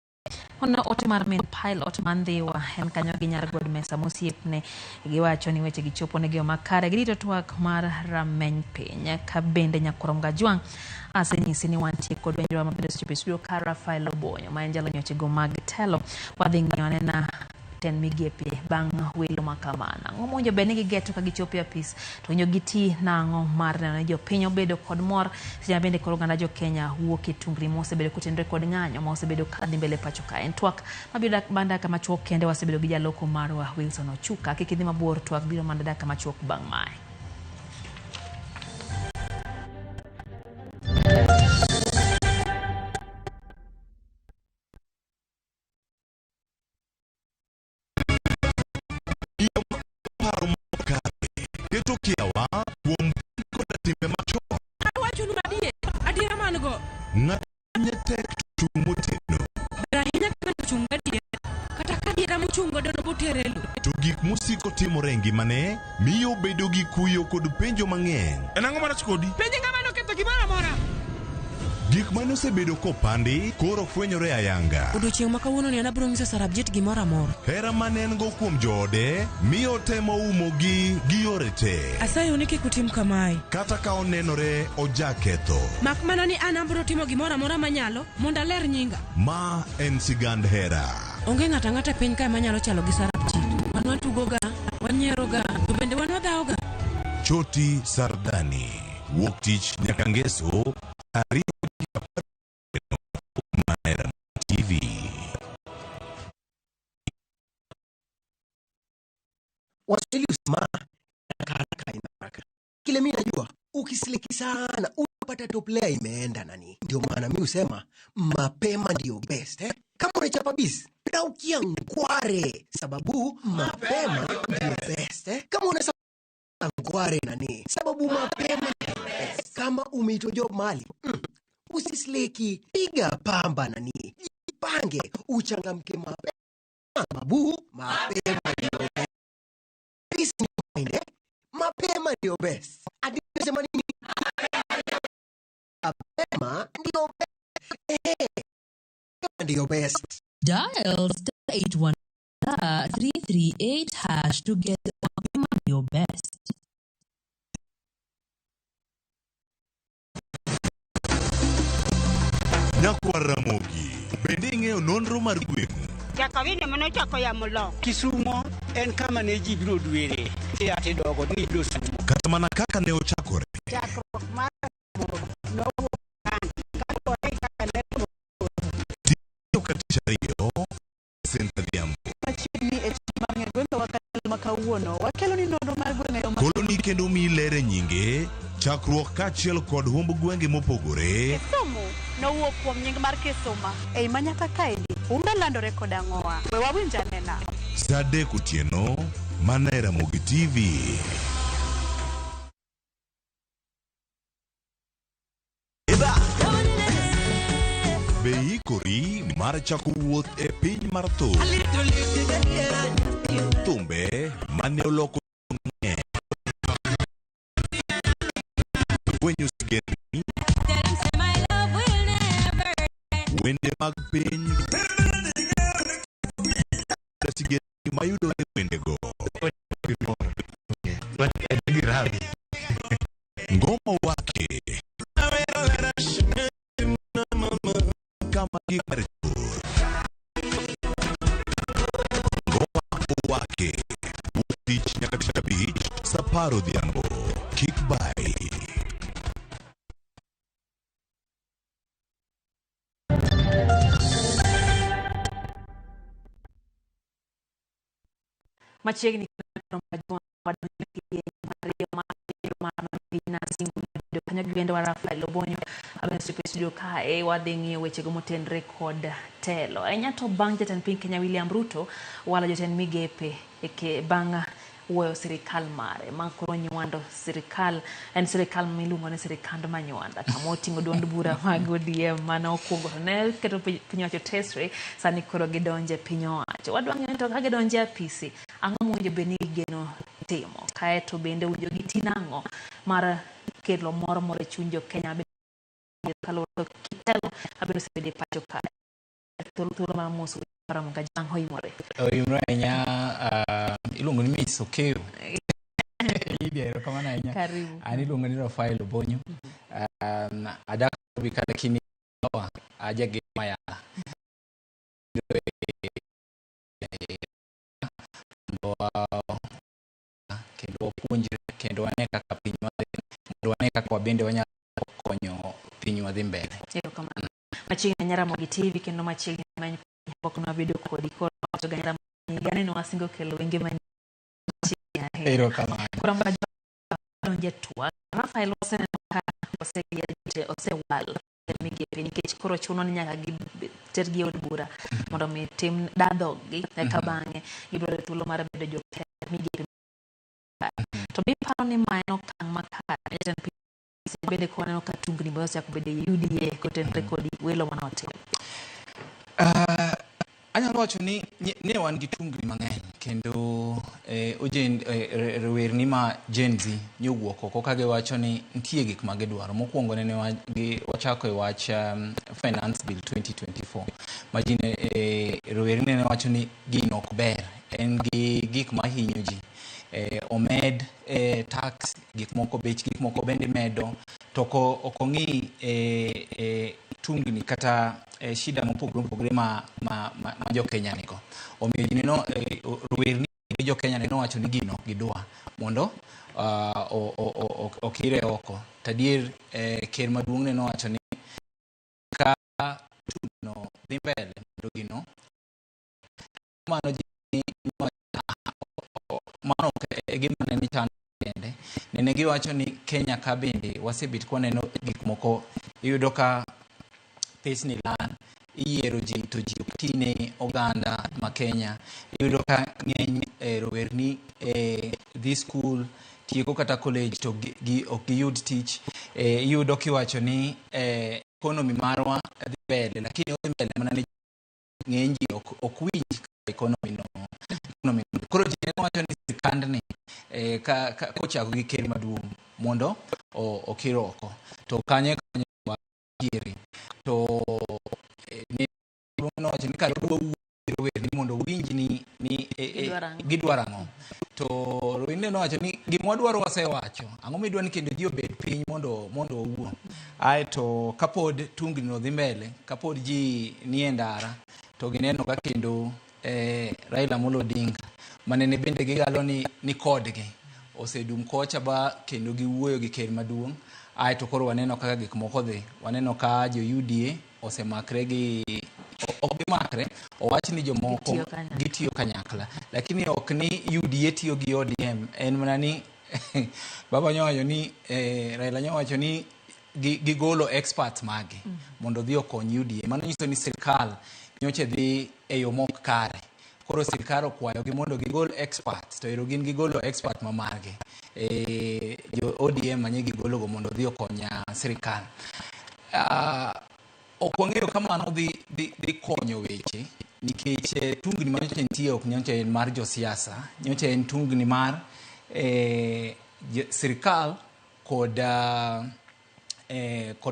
Ono ote mar min pilot man Ndhiwa en kanyo gi nyar god mesa mosiepne giwacho ni weche gichopo ne gi makare girito twak mar rameny piny ka bende nyakwar Mgajwang' asenyisi ni wantie kod wenjwa mabende osechopo e studio ka Rafael Obonyo ma en jalony wechego mag telo wadhi ng'iyo anena tend migepe bang' welo ma kamano. Ang'o mowinjo bed ni gigeto ka gichopo e apis to winjo giti nang'o mar neno ni jopiny obedo kod mor seche ma bende koro oganda jo Kenya wuok e tungni mosebedo kotenore kod ng'anyo ma osebedo ka dhi mbele pacho ka. En twak mabiro dak bang' dakika machuok kende wasebedo gi jaloko marwa Wilson Ochuka. Kik idhi mabor twak biro mana dakika machuok bang' mae. Paro makare keto kiawa kuom koda timbe machon. Awachonu adier, adiera man go. Ng'at ma tek to chung' motegno. Ber ahinya ka ng'ato ochung' gadier, kata ka adiera mochung' godo nobotere e lowo. To gik mosiko timore e ngimane miyo obedo gi kuyo kod penjo mang'eny. En ang'o marach kodi? Penj ng'ama noketho gimoro amora. Gik mane osebedo kopandi koro fwenyore ayanga. Odiochieng' ma kawuononi an abiro nyiso Sarabjit gimoro amora. Hera mane en go kuom joode miyo otemo umogi gi yore te. Asayou ni kik utim kamae. Kata ka onenore ojaketho. Mak mana ni an abiro timo gimoro amora manyalo mondo aler nyinga. Ma en sigand hera. Onge ng'ato ang'ata e piny kae manyalo chalo gi Sarabjit. Wan watugoga, wanyieroga, to bende wan wadhawoga. Choti Sardani. Wuok tich nyaka ngeso 2:10 mana e Ramogi TV. Waswahili husema haraka haraka haina baraka. Kile mi najua ukisleki sana utapata top layer imeenda nani. Ndio maana mi husema mapema ndio best eh? Kama unachapa biz raukia ngware, sababu mapema ndio best eh? Kama unasa ngware nani, sababu mapema ndio best. Kama umeitwa job mali usisleki, piga pamba nani, jipange, uchangamke mapema, sababu mapema ndio best. Peace in your mind, eh? Mapema ndio best. Ati nasema nini? Mapema ndio best. Eh, ndio best. Dial star 81 star 338 hash to get mapema ndio best. Nyakwar Ramogi, bende ing'eyo nonro mar gweng'u? Jakawino manochako yamo lok. Kisumo en kama ne ji biro dwere. Ati dogo ni biro sumo. Kata mana kaka ne ochakore. Chakruok mar nowuok kaluwore gi kaka ne Tiyo ka tich ariyo, Senta Adhiambo. Machiegni e tich mar ng'e gwenge wa kata ma kawuono wakelo ni nonro mar gwenge yo Koloni kendo miyi ler e nyinge, chakruok kaachiel kod humb gwenge mopogore. Kisumu nowuok kuom nying mar Kisuma. Ei manyaka kaendi, humbe landore kod ang'owa. We wawinj anena. Saa 3 otieno, mana e Ramogi TV. Be iikori mar chako wuoth e piny mar thum? Thumbe mane oloko mang'eny. Fwenyo sigendni, wende mag piny, sigendni mayudore e wendego. Ngoma wake kama gi kar chur. Ngoma wake wuok tich nyaka tich abich saa 10 odhiambo. Kik bai. Machiegni kanyo gi wendwa Rafael Obonyo abende osechopo e studio kae wadhi ng'iyo wechego motenre kod telo. Ahinya to bang' jatend piny Kenya William Ruto walo jotend migepe e bang' wuoyo sirikal mare ma koro nywando sirikal en sirikal miluongo ni sirikand manywanda kama oting'o duond bura mag ODM mane okwongo to ne keto piny owacho tesre sani koro gidonje piny owacho. Wadwa ng'eyo ni to ka gidonje apisi ang'o mowinjo bed ni gigeno timo kaeto bende owinjo giti nang'o mar kelo mor moro e chuny jo Kenya kaluwore kod kitelo mabende osebedo e pacho kae. Thuolo mar moso Ramogi Ajwang' oimore. Oimore ahinya iluongo ni Miss Okeyo. Lydia, erokamano ahinya. Karibu. An iluongo ni Rafael Obonyo. Adak Nairobi ka lakini aja gi Mayala. Kendo wapuonjre kendo wane kaka pinywa dhi mondo wane kaka wabende wanyalo konyo pinywa dhi mbele. Erokamano. Machiegni ahinya Ramogi TV kendo machiegni many pok nwabedo kodi koro wacho ga Ramogi higani ne wasingo kelo wenge manyien machiegni ahinya. Erokamano. Koro donje twak. Rafael waseneno ka oseyier te osewal e migepe nikech koro chuno ni nyaka gitergi e od bura mondo mi tim dadhoggi eka bang'e gibiro yudo thuolo mar bedo jotend migepe. To be iparo ni ma en okang' makare jatend piny bende ka waneno ka tungni be osechako bedo e UDA kotenore kod welo mane otimo? Anyalo wacho ni ne wan gi tungni mang'eny kendo rowerni ma Gen Z nyowuok oko ka giwacho ni nitie gik ma gidwaro. Mokwongo nene wachako e wach Finance Bill 2024 ma ji ne rowerni nene wacho ni gino ok ber, en gi gik ma hinyo ji. Omed tax gik moko, bech gik moko bende imedo to ok ong'i tungni kata shida mopogore opogore ma jo Kenya nigo. Omiyo ji neno rowerni gi jo Kenya neno wacho ni gino ok gidwa mondo okire oko. To adier ker maduong' neno wacho ni ka tungno dhi mbele mondo gino mano ji mano ok e gima ne chando kende. Nene giwacho ni Kenya ka bende wasebet kwaneno gik moko, iyudo ka pesni lal, iyiero ji to ji ok ti ne oganda ma Kenya. Iyudo ka ng'eny rowerni dhi skul, tieko kata college to ok giyud tich. Iyudo kiwacho ni economy marwa dhi mbele, lakini odhi mbele mana ne ng'eny ji ok winj kaka economy no economy no. Koro ji ne wacho ni sirkandni kochako gi ker maduong' mondo okir oko. To kanyo kanyo nitiere. To ne nowacho ni kare odwa wuoyo gi rowerni mondo owinj ni gidwaro ang'o. To rowerni nowacho ni gima wadwaro wasewacho. Ang'o midwa ni kendo ji obed piny mondo owuo. Aeto kapod tungni no dhi mbele, kapod ji nie ndara, to gineno ka kendo Raila Amolo Odinga manene bende gigalo ni kodgi osedum kocha ba kendo giwuoyo gi ker maduong'. Aeto koro waneno kaka gik moko dhi. Waneno ka jo UDA osemakre gi ok gimakre, owach ni jomoko gitiyo kanyakla, lakini ok ni UDA tiyo gi ODM, en mana ni baba nyowacho ni Raila nyowacho ni gigolo experts magi mondo odhi okony UDA. Mano nyiso ni sirkal nyocha dhi e yo mok kare. Koro sirkal okwayogi mondo gigol experts, to ero gin gigolo expert ma margi. Jo ODM manye gigologo mondo odhi okony sirkal. Ok wang'eyo ka mano dhi konyo weche nikech tungni ma nyocha nitie ok nyocha en mar josiasa, nyocha en tungni mar sirkal kod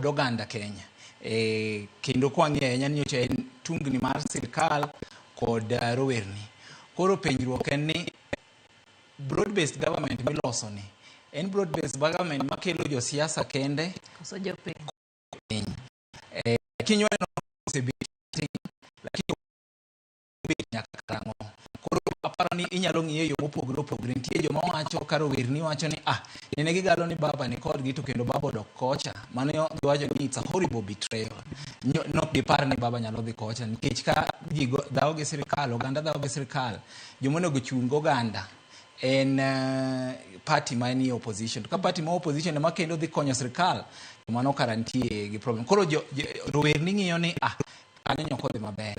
oganda Kenya. Kendo kwang'iyo ahinya ni nyocha en tungni mar sirkal kod rowerni. Koro penjruok en ni broad based government miloso ni en broad based government makelo josiasa kende koso jopiny? Lakini waneno osebet lakini bet nyaka karang'o. Koro aparo ni inyalo ng'iye yo mopogore opogore. Nitie joma wacho ka rowerni wacho ni nene gigalo ni baba ni kodgi to kendo baba odok kocha. Mano giwacho ni it's a horrible betrayal. Nok gipar ni baba nyalo dhi kocha nikech ka ji dhawo gi sirkal, oganda dhawo gi sirkal, joma onego chung oganda en party ma nie opposition. To ka party ma opposition ema kendo dhi konyo sirkal, to mano kara nitie gi problem. Koro rowerni ng'iyo ni kanyo nyok odhi maber.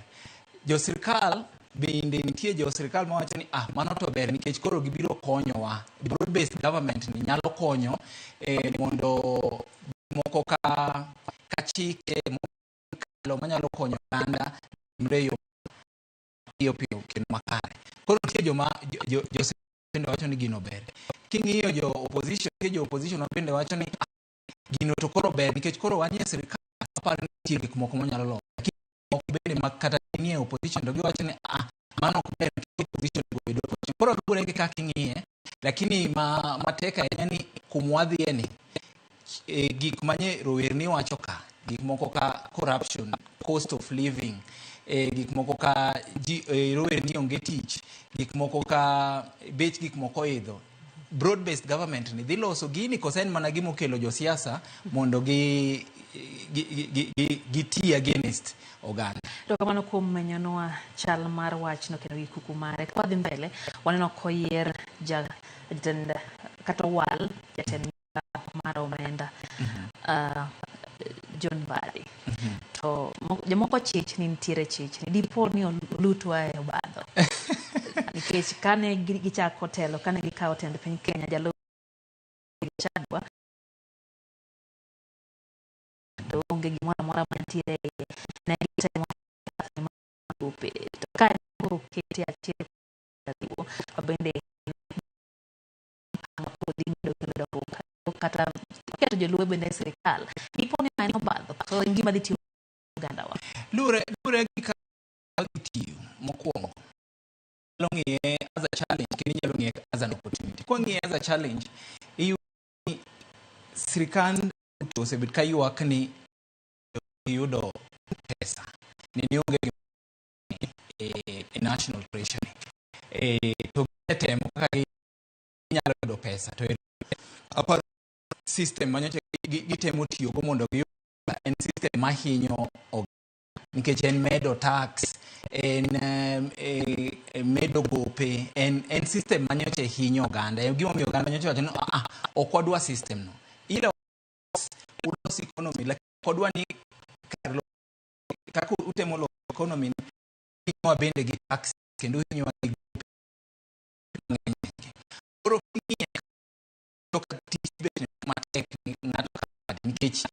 Jo sirkal Bende nitie jo sirkal mawacho ni ah, mano to ber nikech koro gibiro konyowa. Broad based government ni nyalo konyo mondo moko ka chike mokalo manyalo konyo oganda timre e yo piyo piyo kendo makare. Koro nitie joma jo bende wacho ni gino ber. King'iyo jo opposition, nitie jo opposition ma bende wacho ni ah, gino to koro ber nikech koro wanie sirkal, aparo ni nitie gik moko manyalo loso. Lakini moko bende ma kata nie opposition to giwacho ni ah, mano ok ber nikech opposition onego obed opposition. Koro luwore gi kaka ing'iye, lakini ma matek ahinya ni kumwadhiye ni gik manye rowerni wacho ka, gik moko ka corruption, cost of living, gik moko ka ji rowerni onge tich, gik moko ka bech gik moko oidho. Broad based government ni dhi loso gini koso en mana gima okelo josiasa mondo gi ti against oganda. Erokamano kuom menyonwa chal mar wachno kendo gi kuku mare. Kwadhi mbele, waneno koyier jatend kata owal jatend mar omenda John Mbadi. To jomoko chich ni nitiere chich ni dipo ni olutwa e obadho. Nikech kane gichako telo, kane gikawo tend piny Kenya, jalup Gachagua to onge gimoro amora mantiere e iye. Ne gitemo gope. To ka koro okete achiel riwo, to bende dhi medo kelo dongruok kata keto joluo bende e sirikal. Dipo ni ma en obadho, to en gima dhi tiyo ogandawa. Luwore gi kaka gitiyo mokwongo. Inyalo ng'iye as a challenge kendo inyalo ng'iye as an opportunity. Kwang'iye as a challenge, iyudo ni sirikand Ruto osebet ka ywak ni giyudo pesa ni onge e National Treasury. To gisetemo kaka ginyalo yudo pesa to aparo system manyocha gitemo tiyogo mondo giyud en system mahinyo oganda nikech en medo tax, en medo gope, en system manyocha hinyo oganda. En gimomiyo oganda nyocha wacho ni ah, ok wadwa system no. Ila ulos economy, lakini ok wadwa ni kar kaka utemo loso economy ni hinyowa bende gi tax kendo hinyowa gi gope mang'eny. Koro king'iye to ka tich bet matek ni ng'ato ka ng'ato nikech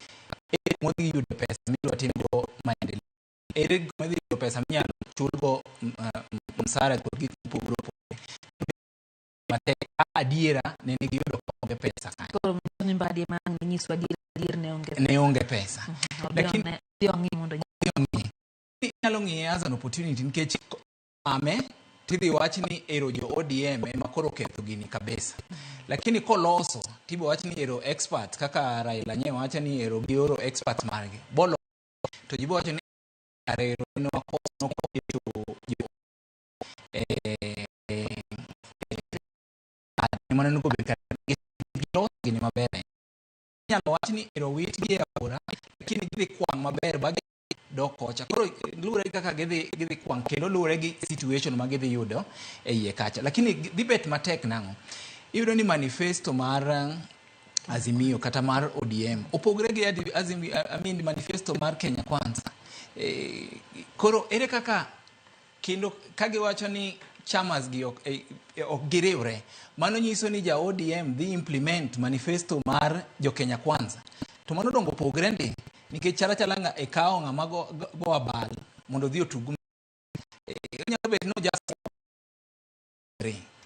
ere kuma odhi yudo pesa midwa timgo maendeleo, ere kuma idhi yudo pesa minyalo chulgo msara kod gik mopogore opogore. Matek ka adiera nene giyudo ka onge pesa kanyo. Koro ni Mbadi ema ang' nyiswa adier, adier ne onge pesa. Ne onge pesa. Lakini odhi ong'i mondo odhi ong'i. Inyalo ng'iye as an opportunity nikech ame tidhi wach ni ero jo ODM ema koro oketho gini kabisa. Lakini koloso tibo wach ni ero expert kaka Raila nye wacho ni ero gioro expert margi. Bolo to ji bo wacho ni are ero ne wakoso noketo jo mane onego bed ka giloso gini maber. Inyalo wach ni ero witgi e aora lakini gidhi kwang' maber ba dok kocha. Koro luwore gi kaka gidhi kwang' kendo luwore gi situation ma gidhi yudo e iye kacha. Lakini dhi bet matek nang'o? Iyudo ni manifesto mar Azimio kata mar ODM opogre gi Azimio, I mean manifesto mar Kenya Kwanza. Koro ere kaka kendo ka giwacho ni chamas gi ok giriwre, mano nyiso ni ja ODM dhi implement manifesto mar jo Kenya Kwanza. To mano dongo opogre ndi nikech chala chala ng'a ikawo ng'ama go abal mondo odhi otug. Onyalo bet ni ojas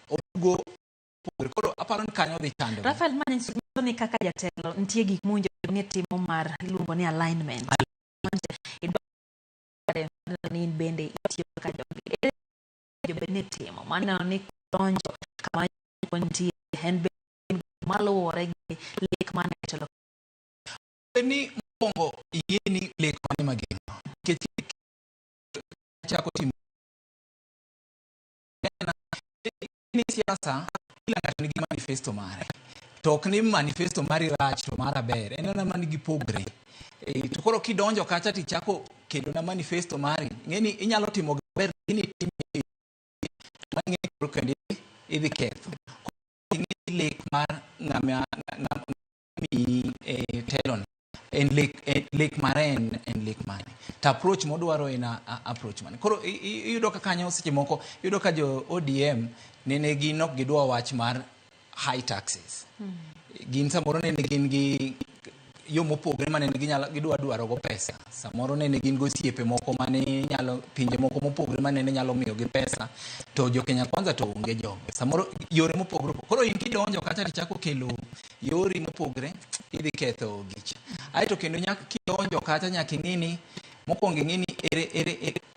otugo opogre. Koro aparo ni kanyo dhi chando. Rafael, ma nyiso ni kaka jatelo nitie gik mowinjo bed ni timo mar iluongo ni alignment. Idwaro ni in bende itiyo kaka jogi. Ere kaka bed ni itimo? Maneno ni donjo kama nitie en bende maluwore gi lek mane jatelo. Ni mokwongo ing'e ni lek mane ma gin. Nikech chako timo ni siasa, kila ng'ato nigi manifesto mare. To ok ni manifesto mari rach to mara ber. En mana man gi pogre. To koro kidonjo kacha tichako kelo na manifesto mari, ing'e ni inyalo timo maber lakini itime to ing'e ni koro kendo idhi ketho. Koro ing'e ni lek mar ng'ama miyi telo ni. En lek, en, lek mare en lek mane? To approach modwaro en approach mane? Koro iyudo ka kanyo seche moko iyudo ka jo ODM nene gin ok gidwa wach mar high taxes. Gin samoro nene gin gi yo mopogre mane ginyalo gidwa dwaro go pesa. Samoro nene gin go osiepe moko mane nyalo pinje moko mopogre mane nyalo miyo gi pesa to jo Kenya Kwanza to onge jogo. Samoro yore mopogre opogre. Koro in kidonjo kacha tichako kelo yori mopogre idhi ketho gicha. Aeto kendo nyaka kidonjo kacha nyaka ing'i ni mokwongo ing'i ni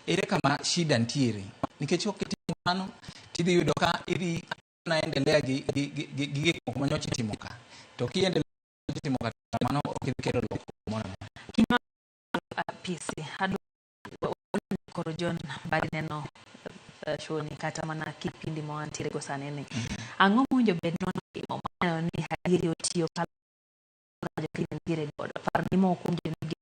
ere kama shida ntiere. Nikech ok itimo mano tidhi yudo ka idhi naendelea gi gik moko manyocha itimo ka. To kiendelea timo ka mano ok idhi kelo lokruok moro amora. Apisi adwa koro John Mbadi neno show ni kata mana kipindi ma wantiere go sani ni. Ang'o mowinjo bed ni watimo maneno ni adieri otiyo ka jo Kenya nitiere godo. Par ni moko kuom jo nigi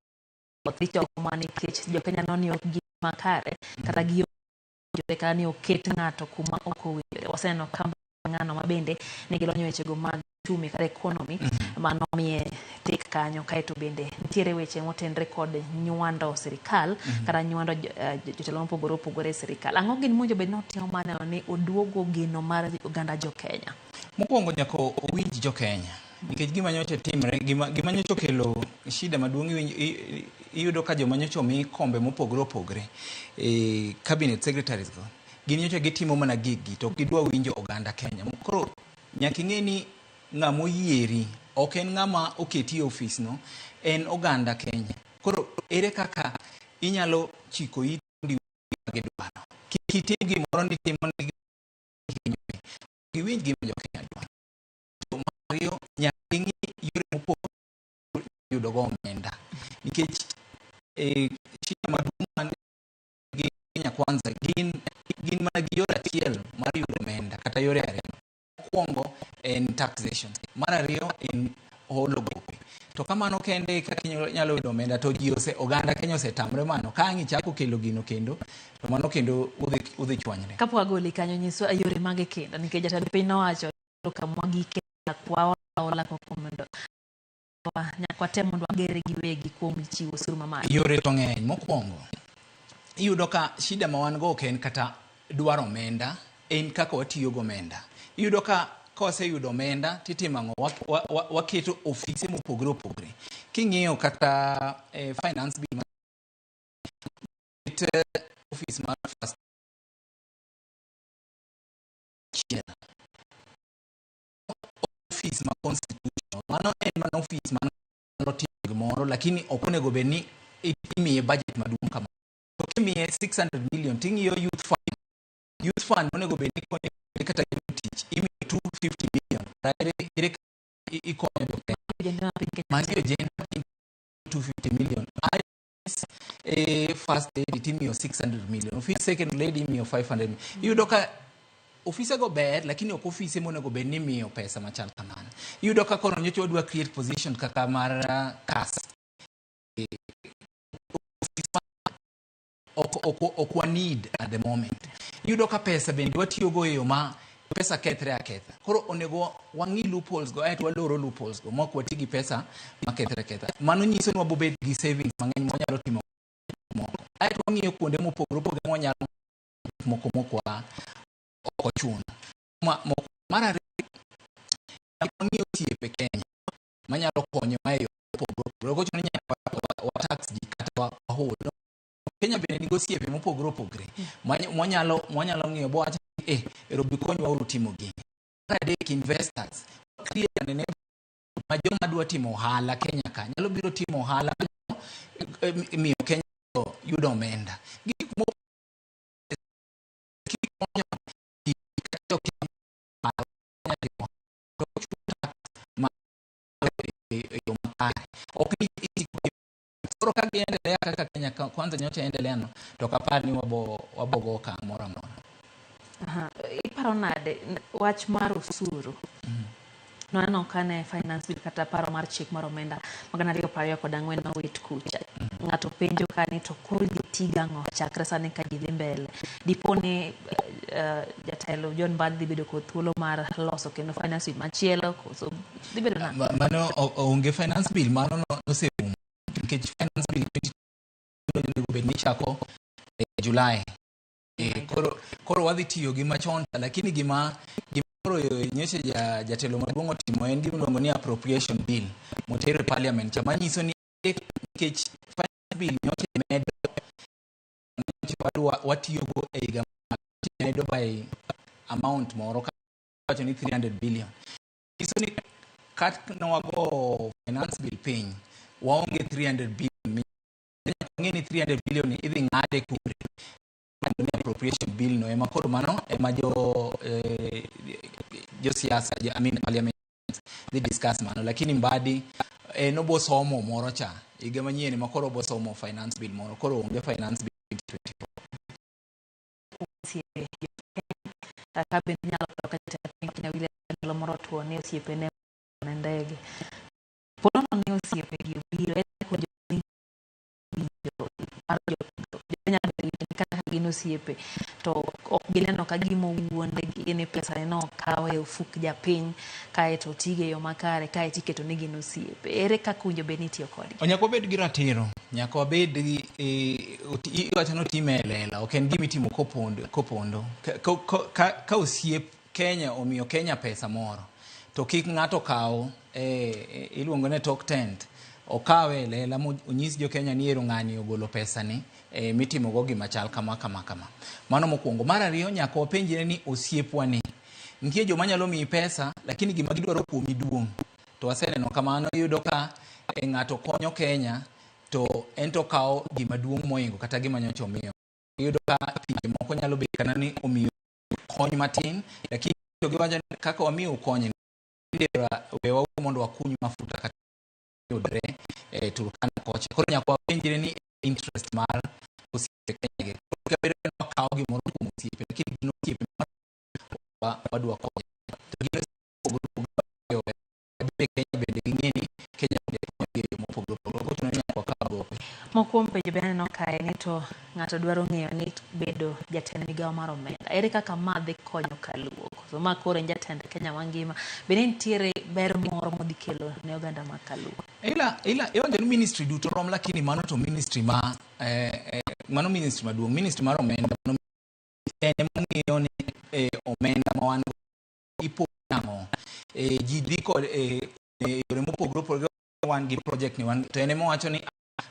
dhi choko mana nikech jo Kenya neno ni ok gima kare kata giwinjore kata ni oket ng'ato kuma ok owinjore. Waseneno ka ng'ano ma bende nigi lony e wechego mag uchumi kata economy manomiye tik kanyo kaeto bende nitiere weche motenre kod nywando sirikal kata nywando jotelo mopogore opogore e sirikal. Ang'o gin mowinjo bed ni otimo mar neno ni oduogo geno mar oganda jo Kenya? Mokwongo nyaka owinj jo Kenya nikech gima nyocha timre gima nyocha okelo shida maduong' iyudo ka joma nyocha omi kombe mopogore opogore e cabinet secretaries go gin nyocha gitimo mana giggi to ok gidwa winjo oganda Kenya. Koro nyaka ing'e ni ng'ama oyieri ok en ng'ama oketi e ofis no, en oganda Kenya. Koro ere kaka inyalo chiko iti mondo iwinj gima gidwaro? Kik itim gimoro ni timo negi hinyore. Giwinj gima jo Kenya dwaro. To mar ariyo, nyaka ing'i yore mopogore yudo go omenda. Nikech shida maduong' man gi Kenya Kwanza gin mana gi yore achiel mar yudo omenda kata yore ariyo. Mokwongo en taxation, mar ariyo en holo gope. To kamano kende kaka inyalo yudo omenda to ji ose, oganda Kenya osetamre mano. Ka ang' ichako kelo gino kendo, to mano kendo udhi chwanyre. Kapok agoli kanyo, nyiswa yore mage kendo nikech jatend piny nowacho kama gike nyaka waola koko mondo nyaka watem mondo wagere giwegi kuom chiwo osuru mamalo. Yore to ng'eny. Mokwongo, iyudo ka shida ma wan go ok en kata dwaro omenda, en kaka watiyo gi omenda. Iyudo ka kawaseyudo omenda titimo ang'o? Waketo ofise mopogore opogore. King'iyo kata finance bill office mar first achiel office ma constitutional, mano en mana office ma nyalo timo gimoro, lakini ok onego bed ni imiye budget maduong' kama. To kimiye 600 million ting'iyo youth fund, youth fund onego bed ni konyo kata yudo tich, imiye 250 million. Ere ikonyo jo Kenya? Magi ojende 250 million. First lady timiyo 600 million, office second lady imiyo 500 million. Iyudo ka ofise go ber, lakini ok ofise monego bed ni imiyo pesa machal kamano. Iyudo ka kono nyocha wadwa create position kaka mar CAS. Ok wa need at the moment. Iyudo ka pesa bende watiyogo e yo ma pesa kethre aketha. Koro onego wang'i loopholes go aeto waloro loopholes go mok wati gi pesa makethre aketha. Mano nyiso ni wabobet gi savings mang'eny mwanyalo timo moko. Aeto wang'iyo kuonde mopogore opogore mwanyalo moko mokwa ok ochuno. Mar ariyo, wang'iyo osiepe Kenya manyalo konyo e yo mopogore opogore. Ok ochuno ni nyaka wa tax ji kata wahol. Kenya bende nigi osiepe mopogore opogore mwanyalo ng'iyo bwawach ni ero bi konywa uru timo gini. Mar adek, investors. Create an enablement ma joma dwa timo ohala Kenya ka nyalo biro timo ohala miyo Kenya yudo omenda. Gik moko yo makare. Ok ni koro ka giendelea kaka Kenya Kwanza nyocha endelea no, to ok apar ni wabo go okang' moro amora. Iparo nade wach mar osuru? Nwaneno kane finance bill kata paro mar chik mar omenda mag 2024 nowit kucha. Ng'ato penjo ka ni to koro idhi ti gang'o chakre sani ka ji dhi mbele. Dipo ni jatelo John Mbadi dhi bedo kod thuolo mar loso kendo finance bill machielo koso dhi bedo nade? Mano onge finance bill mano noserumo. nikech finance bill 20 onego bed ni chako e July. Koro wadhi tiyo gi machon cha, lakini gima koro nyocha jatelo maduong' otimo en gima iluongo ni appropriation bill motero e parliament cha, manyiso ni nikech finance bill nyocha medo, nyocha wadwa watiyogo e higa medo by amount moro wacho ni 300 billion, nyiso ni kat ne wago finance bill piny waonge 300 billion. Ng'e ni 300 billion ni idhi ng'ade kure ni appropriation bill no ema koro mano ema jo siasa I mean parliament dhi discuss mano, lakini Mbadi en obo somo moro cha higa manyien ema koro obo somo finance bill moro, koro onge finance bill 2024. Osiepe ka bende nyalo paro ka jatend piny Kenya William ndalo moro otuo ni osiepene ne ndege ponono ni osiepegi obiro en winjo mar jo kata ka gin osiepe to ok gineno ka gima owuondegi ni pesa ni nokaw e ofuk japiny kaeto otigo e yo makare kaeto iketo ni gin osiepe. Ere kaka owinjo bed ni itiyo kodgi? Nyaka wabed gi ratiro, nyaka wabed gi iwacho ni otime e lela, ok en gima itimo kopondo. Ka osiep Kenya omiyo Kenya pesa moro, to kik ng'ato kaw iluongo ni talk tent, okawe e lela onyis jo Kenya ni ero ng'ani ogolo pesa ni mitimogo gima chal kama kama kama. Mano mokwongo. Mar ariyo, nyaka wapenjre ni osiepwa ni nitie joma nyalo miyi pesa lakini gima gidwaro kuomi duong'. To waseneno kamano, iyudo ka ng'ato konyo Kenya to en to okawo gima duong' mohingo kata gima nyocha omiyo. Iyudo ka pinje moko nyalo bet kata ni omiyo kony matin, lakini to giwacho ni kaka wamiyo kony wewa mondo wakuny mafuta kata yudre e Turkana kocha. Koro nyaka wapenjre ni interest mar osiepe Kenya gi. Koro bedo ni wakawo gimoro kuom osiepe, lakini gin osiepe ma wadwa konyo. To gin osiepe mopogore opogore. Bende Kenya bende ging'e ni Kenya bende konyogi e yo mopogore opogore. Ok ochuno ni nyaka wakaw gope. Moko kuom penjo be aneno kae ni to ng'ato dwaro ng'eyo ni bedo jatend migawo mar omenda ere kaka ma dhi konyo Kaluo, koso ma koro en jatend Kenya mangima, bende nitiere ber moro modhi kelo ne oganda mag Kaluo? Ila iwacho ni ministry duto rom, lakini mano to ministry ma mano ministry maduong', ministry mar omenda, mano en ema ong'iyo ni omenda ma wan go ipogo nang'o. Ji dhi kod yore mopogore opogore, wan gi project ni wan to en ema owacho ni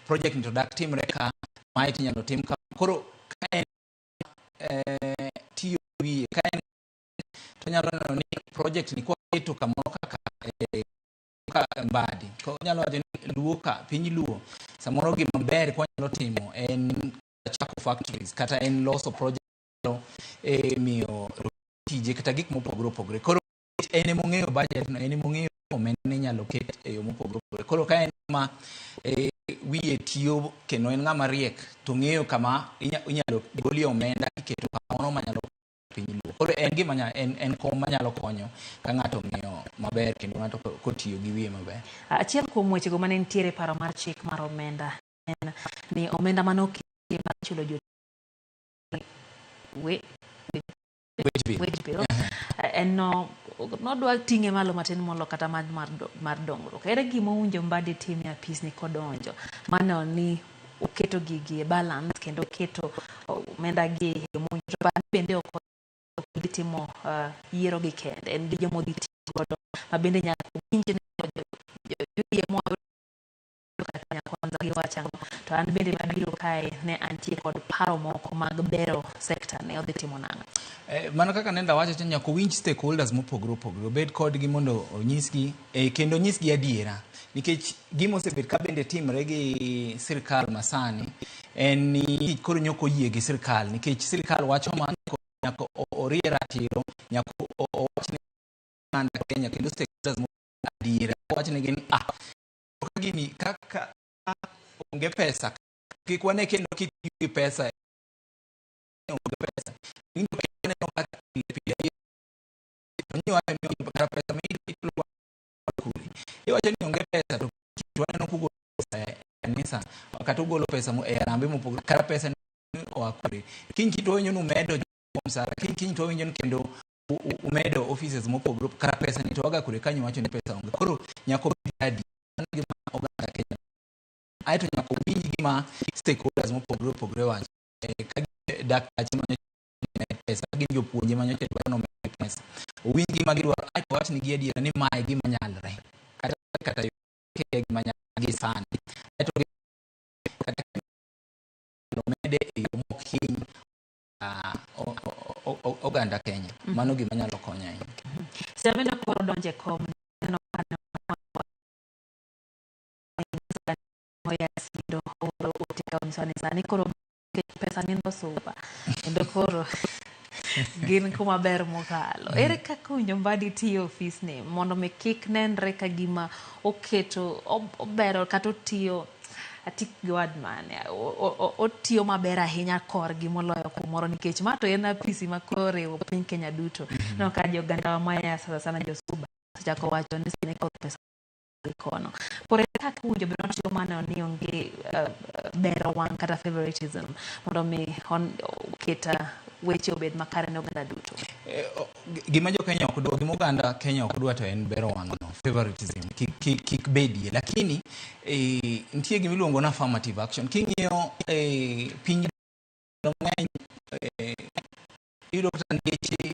project ni to dak timre ka mae to inyalo tim ka. Koro ka en tiyo wiye ka en to onyalo neno ni project ni kwaketo kamoro kaka ka Mbadi, onyalo wacho ni Luo ka piny Luo samoro gima ber kwanyalo timo en chako factories kata en loso project miyo tije kata gik mopogore opogore. Koro en ema ong'eyo budget no, en ema ong'eyo omenda ne inyalo ket e yo mopogore opogore. Koro ka en ng'ama wiye tiyo kendo en ng'ama riek to ng'eyo kama inyalo golie omenda iketo kamoro manyalo piny Luo. Koro en gima en kom manyalo konyo ka ng'ato ong'iyo maber kendo ng'ato kotiyo gi wiye maber. Achiel kuom wechego mane nitiere e paro mar chik mar omenda en ni omenda mane oketi mar chulo jo we, Wage bill. Wage bill. En no nodwa ting'e malo matin molo kata mar dongruok. Ere gima owinjo Mbadi tim e apis ni kodonjo mano ni oketo gigi e balance kendo oketo omenda gi e yo mowinjore? Bang'e bende ok odhi timo yiero gi kende, en gi joma odhi tiyo godo ma bende nyaka winj ni jo UDA moa kata Kenya Kwanza giwacho ang'o, to an bende mabiro kae ne antie kod paro moko mag bero sekta ne odhi timo nang'o? Mano kaka nenda wacho cha, nyaka owinj stakeholders mopogore opogore, obed kodgi mondo onyisgi kendo onyisgi adiera, nikech gima osebet ka bende timre gi sirikal masani en ni koro nyaka oyie gi sirikal, nikech sirikal wacho ma nyaka orie ratiro, nyaka owach ne oganda Kenya kendo stakeholders adiera, owach negi ni ka gini kaka onge pesa kik wane kendo kitiyo gi pesa onge pesa. Winjo aneno kaka pile pile iwacho ni onge kata pesa ma ichulo kure, iwacho ni onge pesa to waneno kugolo pesa e kanisa kata ugolo pesa e harambee mopogore, kata pesa ni oa kure? Kiny to wawinjo ni umedo msara, kiny to wawinjo ni kendo umedo offices mopogore, kata pesa ni to waga kure kanyo wacho ni pesa onge? Koro nyaka obed adi mano gima oganda Kenya. Aeto nyaka owinj gima stakeholders mopogore opogore wacho. Ka daktache manyocha omed pesa, ka gin jopuonje manyocha dwaro ni omed pesa. Owinj gima gidwaro aeto owach nigi adiera ni mae gima nyalre. Kata kata gima nyalre gi sani. Aeto kata omede e yo mok hiny oganda Kenya. Mano gima nyalo konyo ahinya. Sama ne koro donjo e kom, neno ka oya sindo oro ote ka onyiso ni sani koro pesa nindo supa kendo koro gin kuma ber mokalo. Ere kaka owinjo Mbadi tiyo e ofisni mondo mi kik nenre ka gima oketo obero kata otiyo atik gi word mane otiyo maber ahinya korgi moloyo kumoro nikech ma to en apisi ma koro oriwo piny Kenya duto. Ineno ka jogandawa maya sana sana jo Suba osechako wacho ni sani koro pesa dhi kono. Koro ere kaka owinjo bed ni otiyo maneno ni onge bero wang' kata favoritism mondo mi oket weche obed makare ne oganda duto. Gima jo Kenya ok dwa, gima oganda Kenya ok dwa to en bero wang' no, favoritism kik, kik, kik bedie. Lakini nitie gima iluongo ni affirmative action. King'iyo piny mang'eny iyudo kata ngeche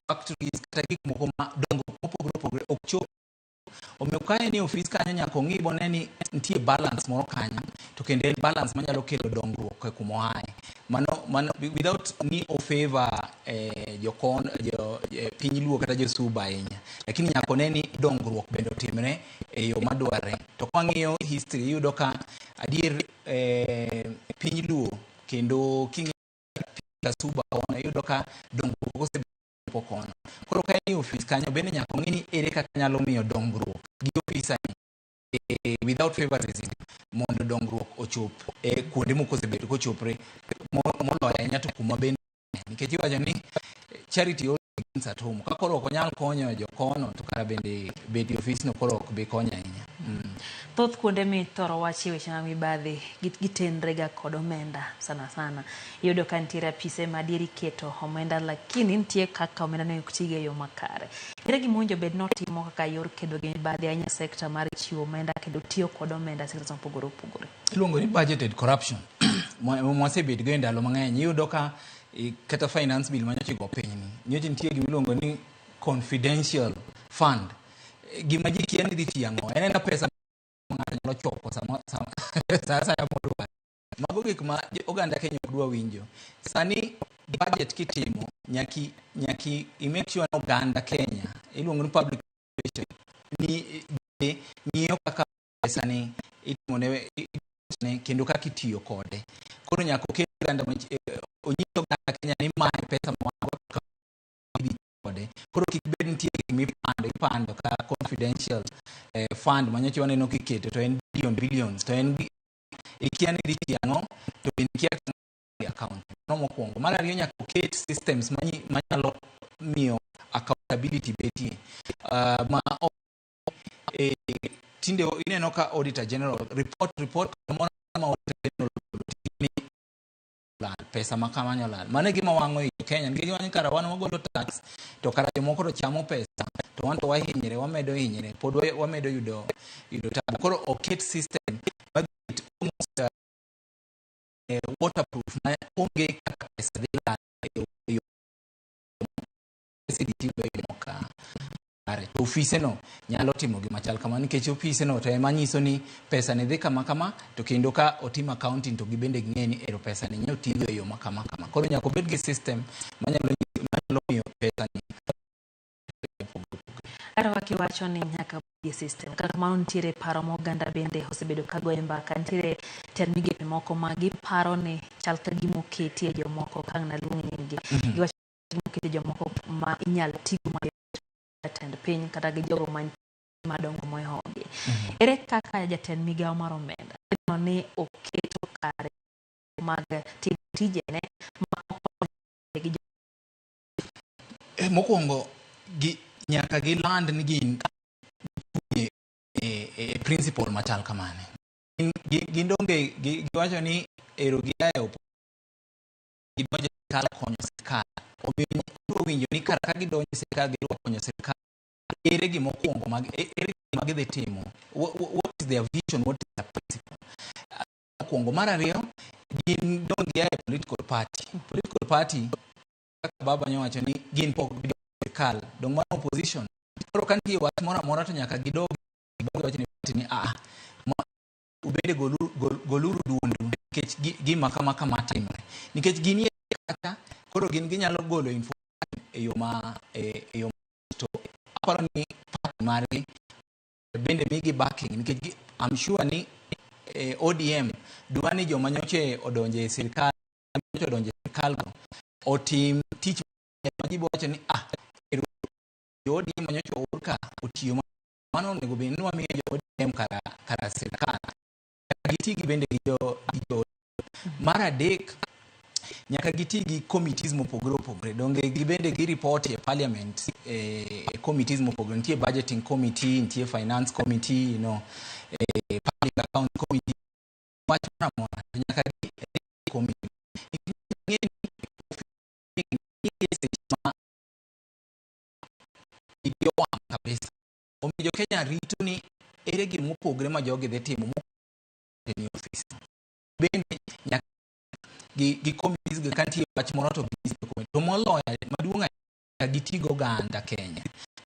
factories kata gik moko ma dongo mopogore opogore ok chop. Omiyo ka en e ofis kanyo nyaka ong'i bone ni nitie balance moro kanyo to kendo en balance manyalo kelo dongruok e kuma oaye. Mano without ni o favor jokon jo piny Luo kata jo Suba ahinya. Lakini nyaka one ni dongruok bende otimre e yo madwarre. To kwang'iyo history iyudo ka adier piny Luo kendo king'iyo Suba kono iyudo ka dongruok osebedo kono. Koro ka en e ofis kanyo bende nyaka ong'i ni ere kaka nyalo miyo dongruok gi ofisa ni without favoritism mondo dongruok ochop e kuonde moko osebedo kochopre moloyo ahinya to kuma bende nikech iwacho ni charity always begins at home. Ka koro ok onyal konyo jokono to kara bende bet e ofisno koro ok bi konyo ahinya. Thoth kuonde mithoro wachie weche mag mibadhi gitenre ga kod omenda sana sana. Iyudo ka nitiere apise ma adieri iketo omenda lakini nitie kaka omenda no ok tigo e yo makare. Ere gima owinjo bed ni otimo kaka yor kedo gi mibadhi ahinya sekta mar chiwo omenda kendo tiyo kod omenda e sekta mopogore opogore. Iluongo ni budgeted corruption. Mwasebet go e ndalo mang'eny. Iyudo ka kata finance bill manyocha igo piny ni nyocha nitie gima iluongo ni confidential fund. Gima ji kia ni dhi tiyo ang'o. En ena pesa ma ng'ato nyalo choko sama sa asaya modwaro. Mago gik ma oganda Kenya ok dwa winjo. Sani budget kitimo nyaki i make sure ni oganda Kenya iluongo ni public participation ni ng'iyo kaka pesa ni itimone kendo kaka itiyo kode. Koro nyaka oket oganda onyis oganda Kenya ni mae pesa ma wan go idhi kode. Koro kik bed nitie gik mipando ipando ka confidential fund manyocha waneno kiketo to en billion billions to en ikia ni dhi tiyo ang'o to bende ikia e account. Mano mokwongo. Mar ariyo nyaka oket systems manyalo miyo accountability betie. Ma tinde ineno ka Auditor General report moro ma Auditor General ni lal pesa ma kamano lal. Mano e gima wang'o i Kenya nikech iwacho ni kara wan wagolo tax to kara jomoko to chamo pesa to wan to wahinyre wamedo hinyre pod wamedo yudo tabu. Koro oket system mabet almost waterproof ma onge kaka pesa dhi lal e yo idhi tigo e yo kare. To ofise no nyalo timo gima chal kama nikech ofise no to ema nyiso ni pesa ni dhi kama kama to kendo ka otim accounting to gibende ging'e ni ero pesa ni nyalo tigo e yo ma kama kama. Koro nyaka obed gi system manyalo miyo pesa ni Kata kaka iwacho ni nyaka bed system. Kata kamano nitiere paro ma oganda bende osebedo ka goyo mbaka. Nitiere tend migepe moko ma giparo ni chal ka gima oketie jomoko ka ang' naluong nying gi. Giwacho ni oketie jomoko ma inyalo tigo mayot jatend piny kata gi jogo madongo mohewogi. Ere kaka jatend migawo mar omenda ineno ni oketo kare mag timo tijene ma ok gi Mokwongo nyaka giland ni gin e principle machal kamane. Gin donge giwacho ni ero gia e gidonjo e sirkal konyo sirkal. Omiyo ibiro winjo ni kara ka gidonjo e sirkal gidwa konyo sirkal, ere gima okwongo ere gima gidhi timo? What is is their vision, what is their principle? Mokwongo. Mar ariyo, gin dong gia e political party. Political party, kaka baba nyowacho ni gin pok gidonjo e sirkal, dong mano opposition. Koro ka nitie wach moro amora to nyaka gidog giwach ni party ni ah, ubende goluru duondu nikech gima kama kama timre. Nikech ginie kata koro gin ginyalo golo information e yo ma e yo to aparo ni party margi bende migi backing nikech I'm sure ni ODM dwa ni joma nyoche odonje e sirkal, nyocha odonje e sirkal go otim tich ma ji wacho ni ah, ero jo ODM ma nyocha oor ka otiyo, mano onego bed ni wamiyo jo ODM kara sirkal giti gi bende gi jo. Mar adek, nyaka giti gi committees mopogore opogore. Donge gibende gi report e parliament e committees mopogore. Nitie budgeting committee, nitie finance committee, public account committee. Wach moro amora to nyaka gi committee. Ng'e ni seche ma igi owang' kabisa, omiyo jo Kenya rito ni ere gima opogre ma jogi dhi timo ni office. Bende nyaka gi committees gi, ka nitie wach moro to ginyis committee. To moloyo maduong' nyaka giti gi oganda Kenya.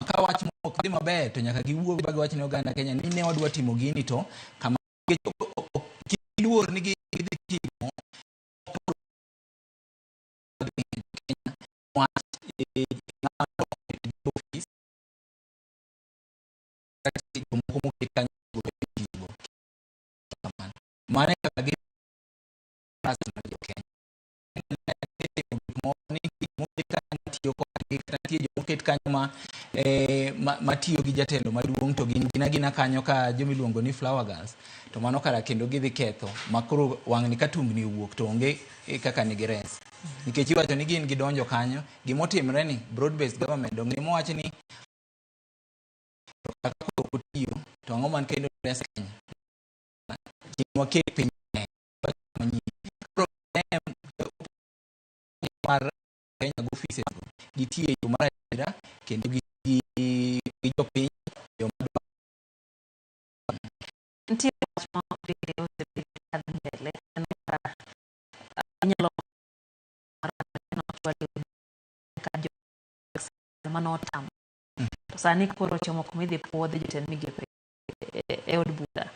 Ka wach moro ok dhi maber to nyaka giwuog ba giwach ne oganda Kenya ni ne wadwa timo gini to kama, nikech kik giluor ni gidhi timo Kenya wach ng'ato office kata jomoko moket kanyo golo gigo kamano. Mano e kaka gi trust mar jo Kenya. Gitimo gik moko ni moket kanyo matiyo kodgi, kata nitie jomoket kanyo ma matiyo gi jatelo maduong' to gin gin agina kanyo ka jomiluongo ni flower girls, to mano kara kendo gidhi ketho ma koro wang'ni ka tungni owuok to onge kaka nigi res, nikech iwacho ni gin gidonjo kanyo. Gimotimre ni broad based government dong nimowach ni to kaka koro ok otiyo to ang'o man kendo res Kenya chieng' waket piny manyien. Koro mar Kenya go offices go gitie e yo mar adiera kendo gi jopiny e yo madwa. Nitie wach ma bende osebedo ka dhi mbele en ka inyalo nochwal ka jo manotamo to sani koro ochomo kuma idhi puodhi jotend migepe e od bura.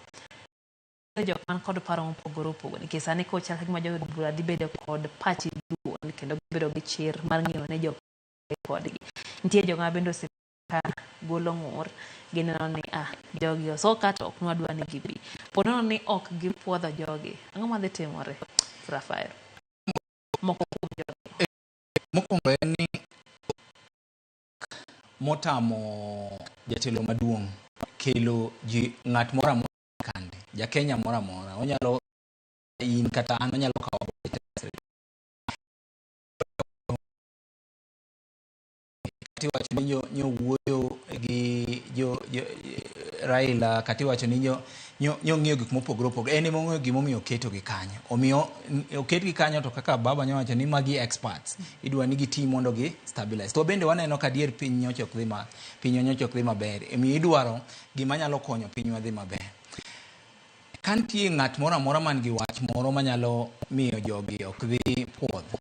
Jok man kod paro mopogore opogore, nikech sani kochal kagima jood bura dhi bedo kod pachi duol kendo gibedo gi chir mar ng'eyo ni jok kodgi. Nitie joma bende osebedo ka golo ng'ur, gineno ni ah, jogi osoka to ok nwadwa ni gibi. Po nono ni ok gipuodho jogi, ang'o madhi timore, Rafael? Moko kuom jogi. Mokwongo en ni motamo jatelo maduong' kelo ji ng'at moro amora kande ja Kenya moro amora onyalo in kata an onyalo kawo e sirkal. Kata iwacho ni nyowuoyo gi jo Raila, kata iwacho ni nyong'iyo gik mopogore opogore, en ema ong'eyo gimomiyo oketogi kanyo. Omiyo oketgi kanyo to kaka baba nyowacho ni magi experts, idwa ni giti mondo gi stabilize. To bende waneno ka dier piny nyocha ok dhi ma pinywa nyocha ok dhi maber, omiyo idwaro gima nyalo konyo pinywa dhi maber. Ka nitie ng'at moro amora man gi wach moro manyalo miyo jogi ok dhi puodh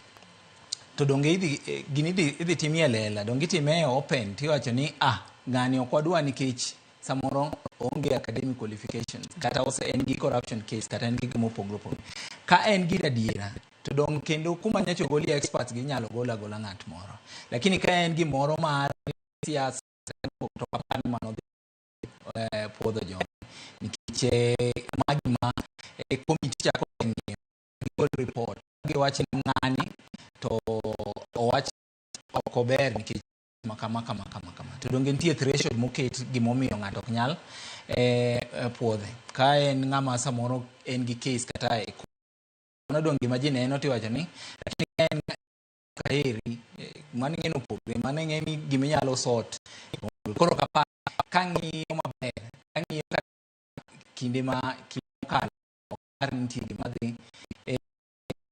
to donge idhi gini idhi timie lela, donge itime e open tiwacho ni ah, ng'ani ok wadwa nikech samoro oonge academic qualifications, kata ose en gi corruption case, kata en gi gima opogore opogore. Ka en gir adiera to dong kendo kuma nyocha ogolie experts gi inyalo gol agola ng'at moro, lakini ka en gimoro mar siasa to apar ni mano dhi puodho jogi, nikech ma gima committee chako ng'iyo, gigol report, giwach ni ng'ani to owach ok ober nikech ma kama kama kama kama. To donge nitie threshold moket gimomiyo ng'ato ok nyal puodhe ka en ng'ama samoro en gi case kata e mano dong gima ji neno tiwacho ni, lakini ka en kaheri mano ing'e ni opogre, mano ing'e ni giminyalo sort. Koro kapar kang'iyo maber, kang'iyo ka kinde ma kinde mokalo, ok apar ni nitie gima dhi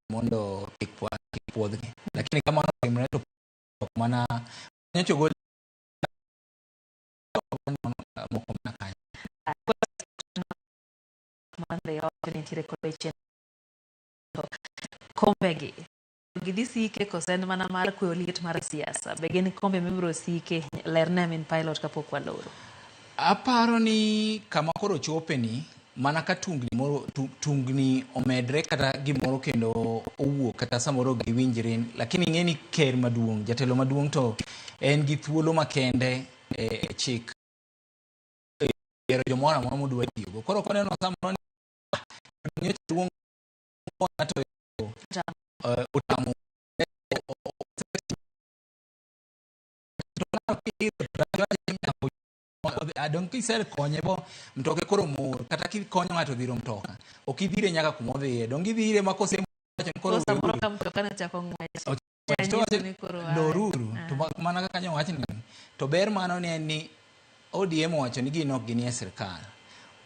mondo kik puodhgi, lakini kamano otimre to ok mana nyocha ogol moko mana kanyo. mar Ndhiwa wacho ni nitiere kod weche kombegi gidhi sike koso en mana mar kweyo liet mar siasa be gin kombe mibiro sike lerne min pilot kapok waloro Aparo ni kama koro chope ni mana ka tungni moro tungni omedre kata gimoro kendo owuok kata samoro ok giwinjre lakini ing'e ni ker maduong' jatelo maduong' to en gi thuolo makende e, e chik e yiero jomoro amora modwa tiyogo koro koneno samoro ni nyocha luong ng'ato otamo adong kisekonye bo mtoke koro mor kata kikonyo ng'ato dhiro mtoka ok idhire nyaka kuma odhiye dong idhire ma kose wacho ni koro Ko samoro weuru. ka mtoka nochako ng'wech To wacho ni koro ae. loruru to mana kaka nyo wach ni to ber mano ni en ni ODM owacho ni gin ok ginie sirkal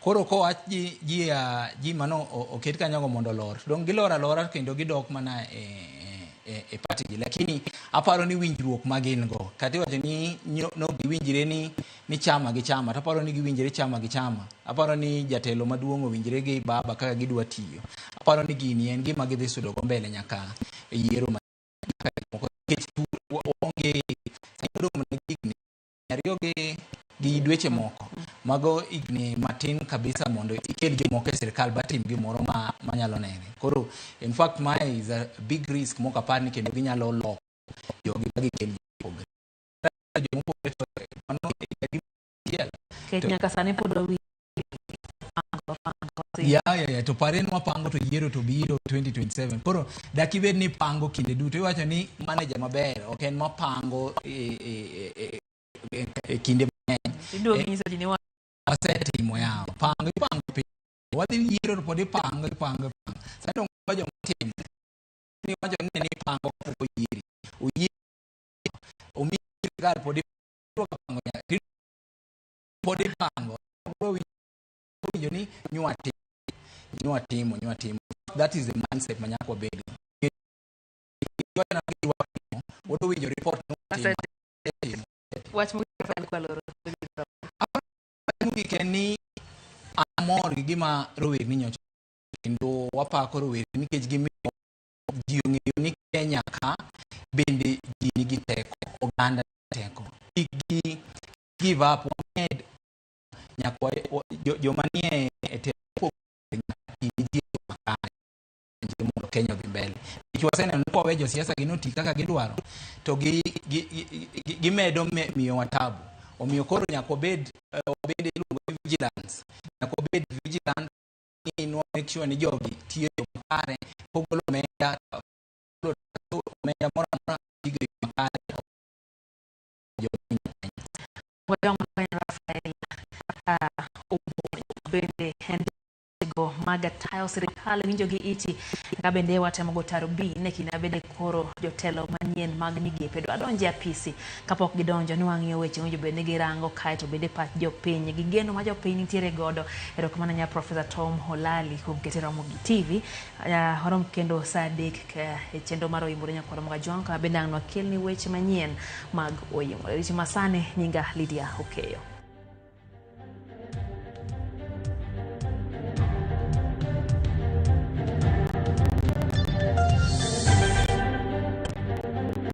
koro kowach ji ji ah, ji mano oket kanyogo mondo olor dong gilor alora kendo gidok mana e, e, e party gi lakini aparo ni winjruok ma gin go kata iwacho ni no giwinjre ni ni chama gi chama to aparo ni giwinjre chama gi chama aparo ni jatelo maduong' owinjre gi baba kaka gidwa tiyo aparo ni gini en gima gidhi sudo go mbele nyaka e yiero ma moko nikech onge sani odong' mana higni ariyo gi gi dweche moko mago higni matin kabisa mondo ikel jomoko e sirikal batim gimoro ma manyalo nene koro in fact mae is a big risk mok apar ni kendo ginyalo loko jogi ma gikel jomopogre jomopogre to mano e gima Nikech nyaka sani pod wawinjo pango pango ya ya ya to pare ni wapango to yiero to biro 2027 koro dak ibed ni ipango kinde duto iwacho ni manager maber ok en mapango e, e, e, e, e kinde mang'eny Iduogo inyiso ji ni wasetimo yawa pango ipango pile wadhi yiero to pod ipango ipango ipango sani dong joma timo ni wacho ni ne ipango kapok oyieri oyieri omiyi sirkal pod ipango nyaka pod ipango winjo ni nywa timo nywa timo nywa timo that is the mindset ma nyaka wabed wadwa winjo report ni watimo timo wach mogik kwaloro mogik en ni amor gi gima rowerni nyocha kendo wapako rowerni nikech gimiyo ji ong'eyo ni Kenya ka bende ji nigi teko oganda teko kik gi give up wamed nyaka joma nie e telo nyaka ti gi ji e makare mondo Kenya odhi mbele. Nikech waseneno ni kwawe josiasa gi noti kaka gidwaro to gi, gi, gi, gi, gimedo miyowa tabu. Omiyo koro nyaka wabed wabed iluongo ni vigilance. Nyaka wabed vigilant ni nwa make sure ni jogi tiyo e yo makare, kogolo omenda omenda moro amora tigo e yo makare. Wadong' Rafael bende en go mag tayo sirikal winjo gi iti ka bende watemo go tarubin e kinde bende koro jotelo manyien mag migepe dwa donjo e apisi kapok gidonjo ni wang'iyo weche winjo bed ni girango kae to bende pach jopiny gi geno ma jopiny nitiere godo erokamano nya Profesa Tom Holali kuom kete Ramogi TV warom kendo saa 3 e chenro mar Oyimore Nyakwar Ramogi ka bende ang' nwakelni weche manyien mag Oyimore. Weche masani nyinga Lydia Okeyo.